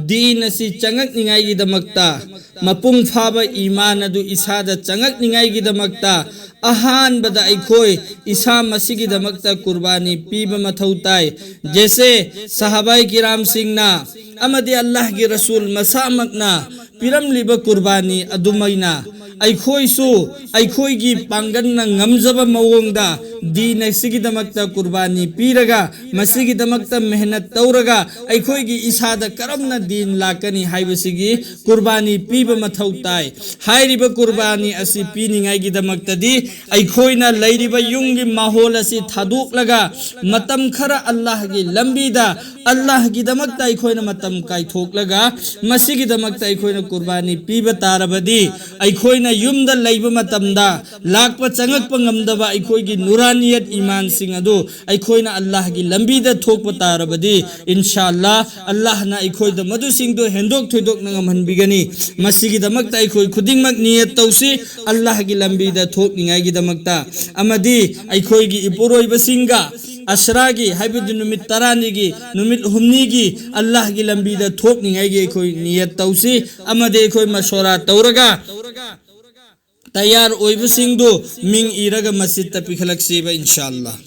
ꯗꯤꯟ ꯑꯁꯤ ꯆꯪꯉꯛꯅꯤꯡꯉꯥꯏꯒꯤꯗꯃꯛꯇ, ꯃꯄꯨꯡ ꯐꯥꯕ ꯏꯃꯥꯟ ꯑꯗꯨ ꯏꯁꯥꯗ ꯆꯪꯉꯛꯅꯤꯡꯉꯥꯏꯒꯤꯗꯃꯛꯇ ꯑꯍꯥꯟꯕꯗ ꯑꯩꯈꯣꯏ ꯏꯁꯥ ꯃꯁꯤꯒꯤꯗꯃꯛꯇ ꯀꯨꯔꯕꯥꯅꯤ ꯄꯤꯕ ꯃꯊꯧ ꯇꯥꯏ꯫ ꯖꯦꯁꯦ ꯁꯍꯥꯕꯥꯏ ꯀꯤꯔꯥꯝꯁꯤꯡꯅ ꯑꯃꯗꯤ ꯑꯜꯂꯥꯍꯒꯤ ꯔꯁꯨꯜ ꯃꯁꯥꯃꯛꯅ ꯄꯤꯔꯝꯂꯤꯕ ꯀꯨꯔꯕꯥꯅꯤ ꯑꯗꯨꯃꯥꯏꯅ ꯑꯩꯈꯣꯏꯁꯨ ꯑꯩꯈꯣꯏꯒꯤ ꯄꯥꯡꯒꯜꯅ ꯉꯝꯖꯕ ꯃꯑꯣꯡꯗ ꯗꯤꯟ ꯑꯁꯤꯒꯤꯗꯃꯛꯇ ꯀꯨꯔꯕꯥꯅꯤ ꯄꯤꯔꯒ, ꯃꯁꯤꯒꯤꯗꯃꯛꯇ ꯃꯦꯍꯅꯠ ꯇꯧꯔꯒ ꯑꯩꯈꯣꯏꯒꯤ ꯏꯁꯥꯗ ꯀꯔꯝꯅ ꯗꯤꯟ ꯂꯥꯛꯀꯅꯤ ꯍꯥꯏꯕꯁꯤꯒꯤ ꯀꯨꯔꯕꯥꯅꯤ ꯄꯤꯕ ꯃꯊꯧ ꯇꯥꯏ꯫ ꯍꯥꯏꯔꯤꯕ ꯀꯨꯔꯕꯥꯅꯤ ꯑꯁꯤ ꯄꯤꯅꯤꯡꯉꯥꯏꯒꯤꯗꯃꯛꯇꯗꯤ ꯑꯩꯈꯣꯏꯅ ꯂꯩꯔꯤꯕ ꯌꯨꯝꯒꯤ ꯃꯥꯍꯣꯜ ꯑꯁꯤ ꯊꯥꯗꯣꯛꯂꯒ ꯃꯇꯝ ꯈꯔ ꯑꯜꯂꯥꯍꯒꯤ ꯂꯝꯕꯤꯗ, ꯑꯜꯂꯥꯍꯒꯤꯗꯃꯛꯇ ꯑꯩꯈꯣꯏꯅ ꯃꯇꯝ ꯀꯥꯏꯊꯣꯛꯂꯒ ꯃꯁꯤꯒꯤꯗꯃꯛꯇ ꯑꯩꯈꯣꯏꯅ ꯀꯨꯔꯕꯥꯅꯤ ꯄꯤꯕ ꯇꯥꯔꯕꯗꯤ, ꯑꯩꯈꯣꯏꯅ ꯌꯨꯝꯗ ꯂꯩꯕ ꯃꯇꯝꯗ ꯂꯥꯛꯄ ꯆꯪꯉꯛꯄ ꯉꯝꯗꯕ ꯑꯩꯈꯣꯏꯒꯤ ꯅꯨꯔꯥꯅꯤꯌꯠ ꯏꯃꯥꯟꯁꯤꯡ ꯑꯗꯨ ꯑꯩꯈꯣꯏꯅ ꯑꯜꯂꯥꯍꯒꯤ ꯂꯝꯕꯤꯗ ꯊꯣꯛꯄ ꯇꯥꯔꯕꯗꯤ, ꯏꯟꯁꯥ ꯑꯜꯂꯥꯍ, ꯑꯜꯂꯥꯍꯅ ꯑꯩꯈꯣꯏꯗ ꯃꯗꯨꯁꯤꯡꯗꯨ ꯍꯦꯟꯗꯣꯛ ꯊꯣꯏꯗꯣꯛꯅ ꯉꯝꯍꯟꯕꯤꯒꯅꯤ꯫ ꯃꯁꯤꯒꯤꯗꯃꯛꯇ ꯑꯩꯈꯣꯏ ꯈꯨꯗꯤꯡꯃꯛ ꯅꯤꯌꯠ ꯇꯧꯁꯤ, ꯑꯜꯂꯥꯍꯒꯤ ꯂꯝꯕꯤꯗ ꯊꯣꯛꯅꯤꯡꯉꯥꯏꯒꯤꯗꯃꯛꯇ꯫ ꯑꯃꯗꯤ ꯑꯩꯈꯣꯏꯒꯤ ꯏꯄꯨꯔꯣꯏꯕꯁꯤꯡꯒ ꯑꯁꯔꯥꯒꯤ, ꯍꯥꯏꯕꯗꯤ ꯅꯨꯃꯤꯠ ꯇꯔꯥꯅꯤꯒꯤ, ꯅꯨꯃꯤꯠ ꯍꯨꯝꯅꯤꯒꯤ ꯑꯜꯂꯥꯍꯒꯤ ꯂꯝꯕꯤꯗ ꯊꯣꯛꯅꯤꯡꯉꯥꯏꯒꯤ ꯑꯩꯈꯣꯏ ꯅꯤꯌꯠ ꯇꯧꯁꯤ꯫ ꯑꯃꯗꯤ ꯑꯩꯈꯣꯏ ꯃꯁꯣꯔꯥ ꯇꯧꯔꯒ ꯇꯌꯥꯔ ꯑꯣꯏꯕꯁꯤꯡꯗꯨ ꯃꯤꯡ ꯏꯔꯒ ꯃꯁꯖꯤꯗꯇ ꯄꯤꯈꯠꯂꯛꯁꯤꯕ, ꯏꯟꯁꯥ ꯑꯜꯂꯥꯍ꯫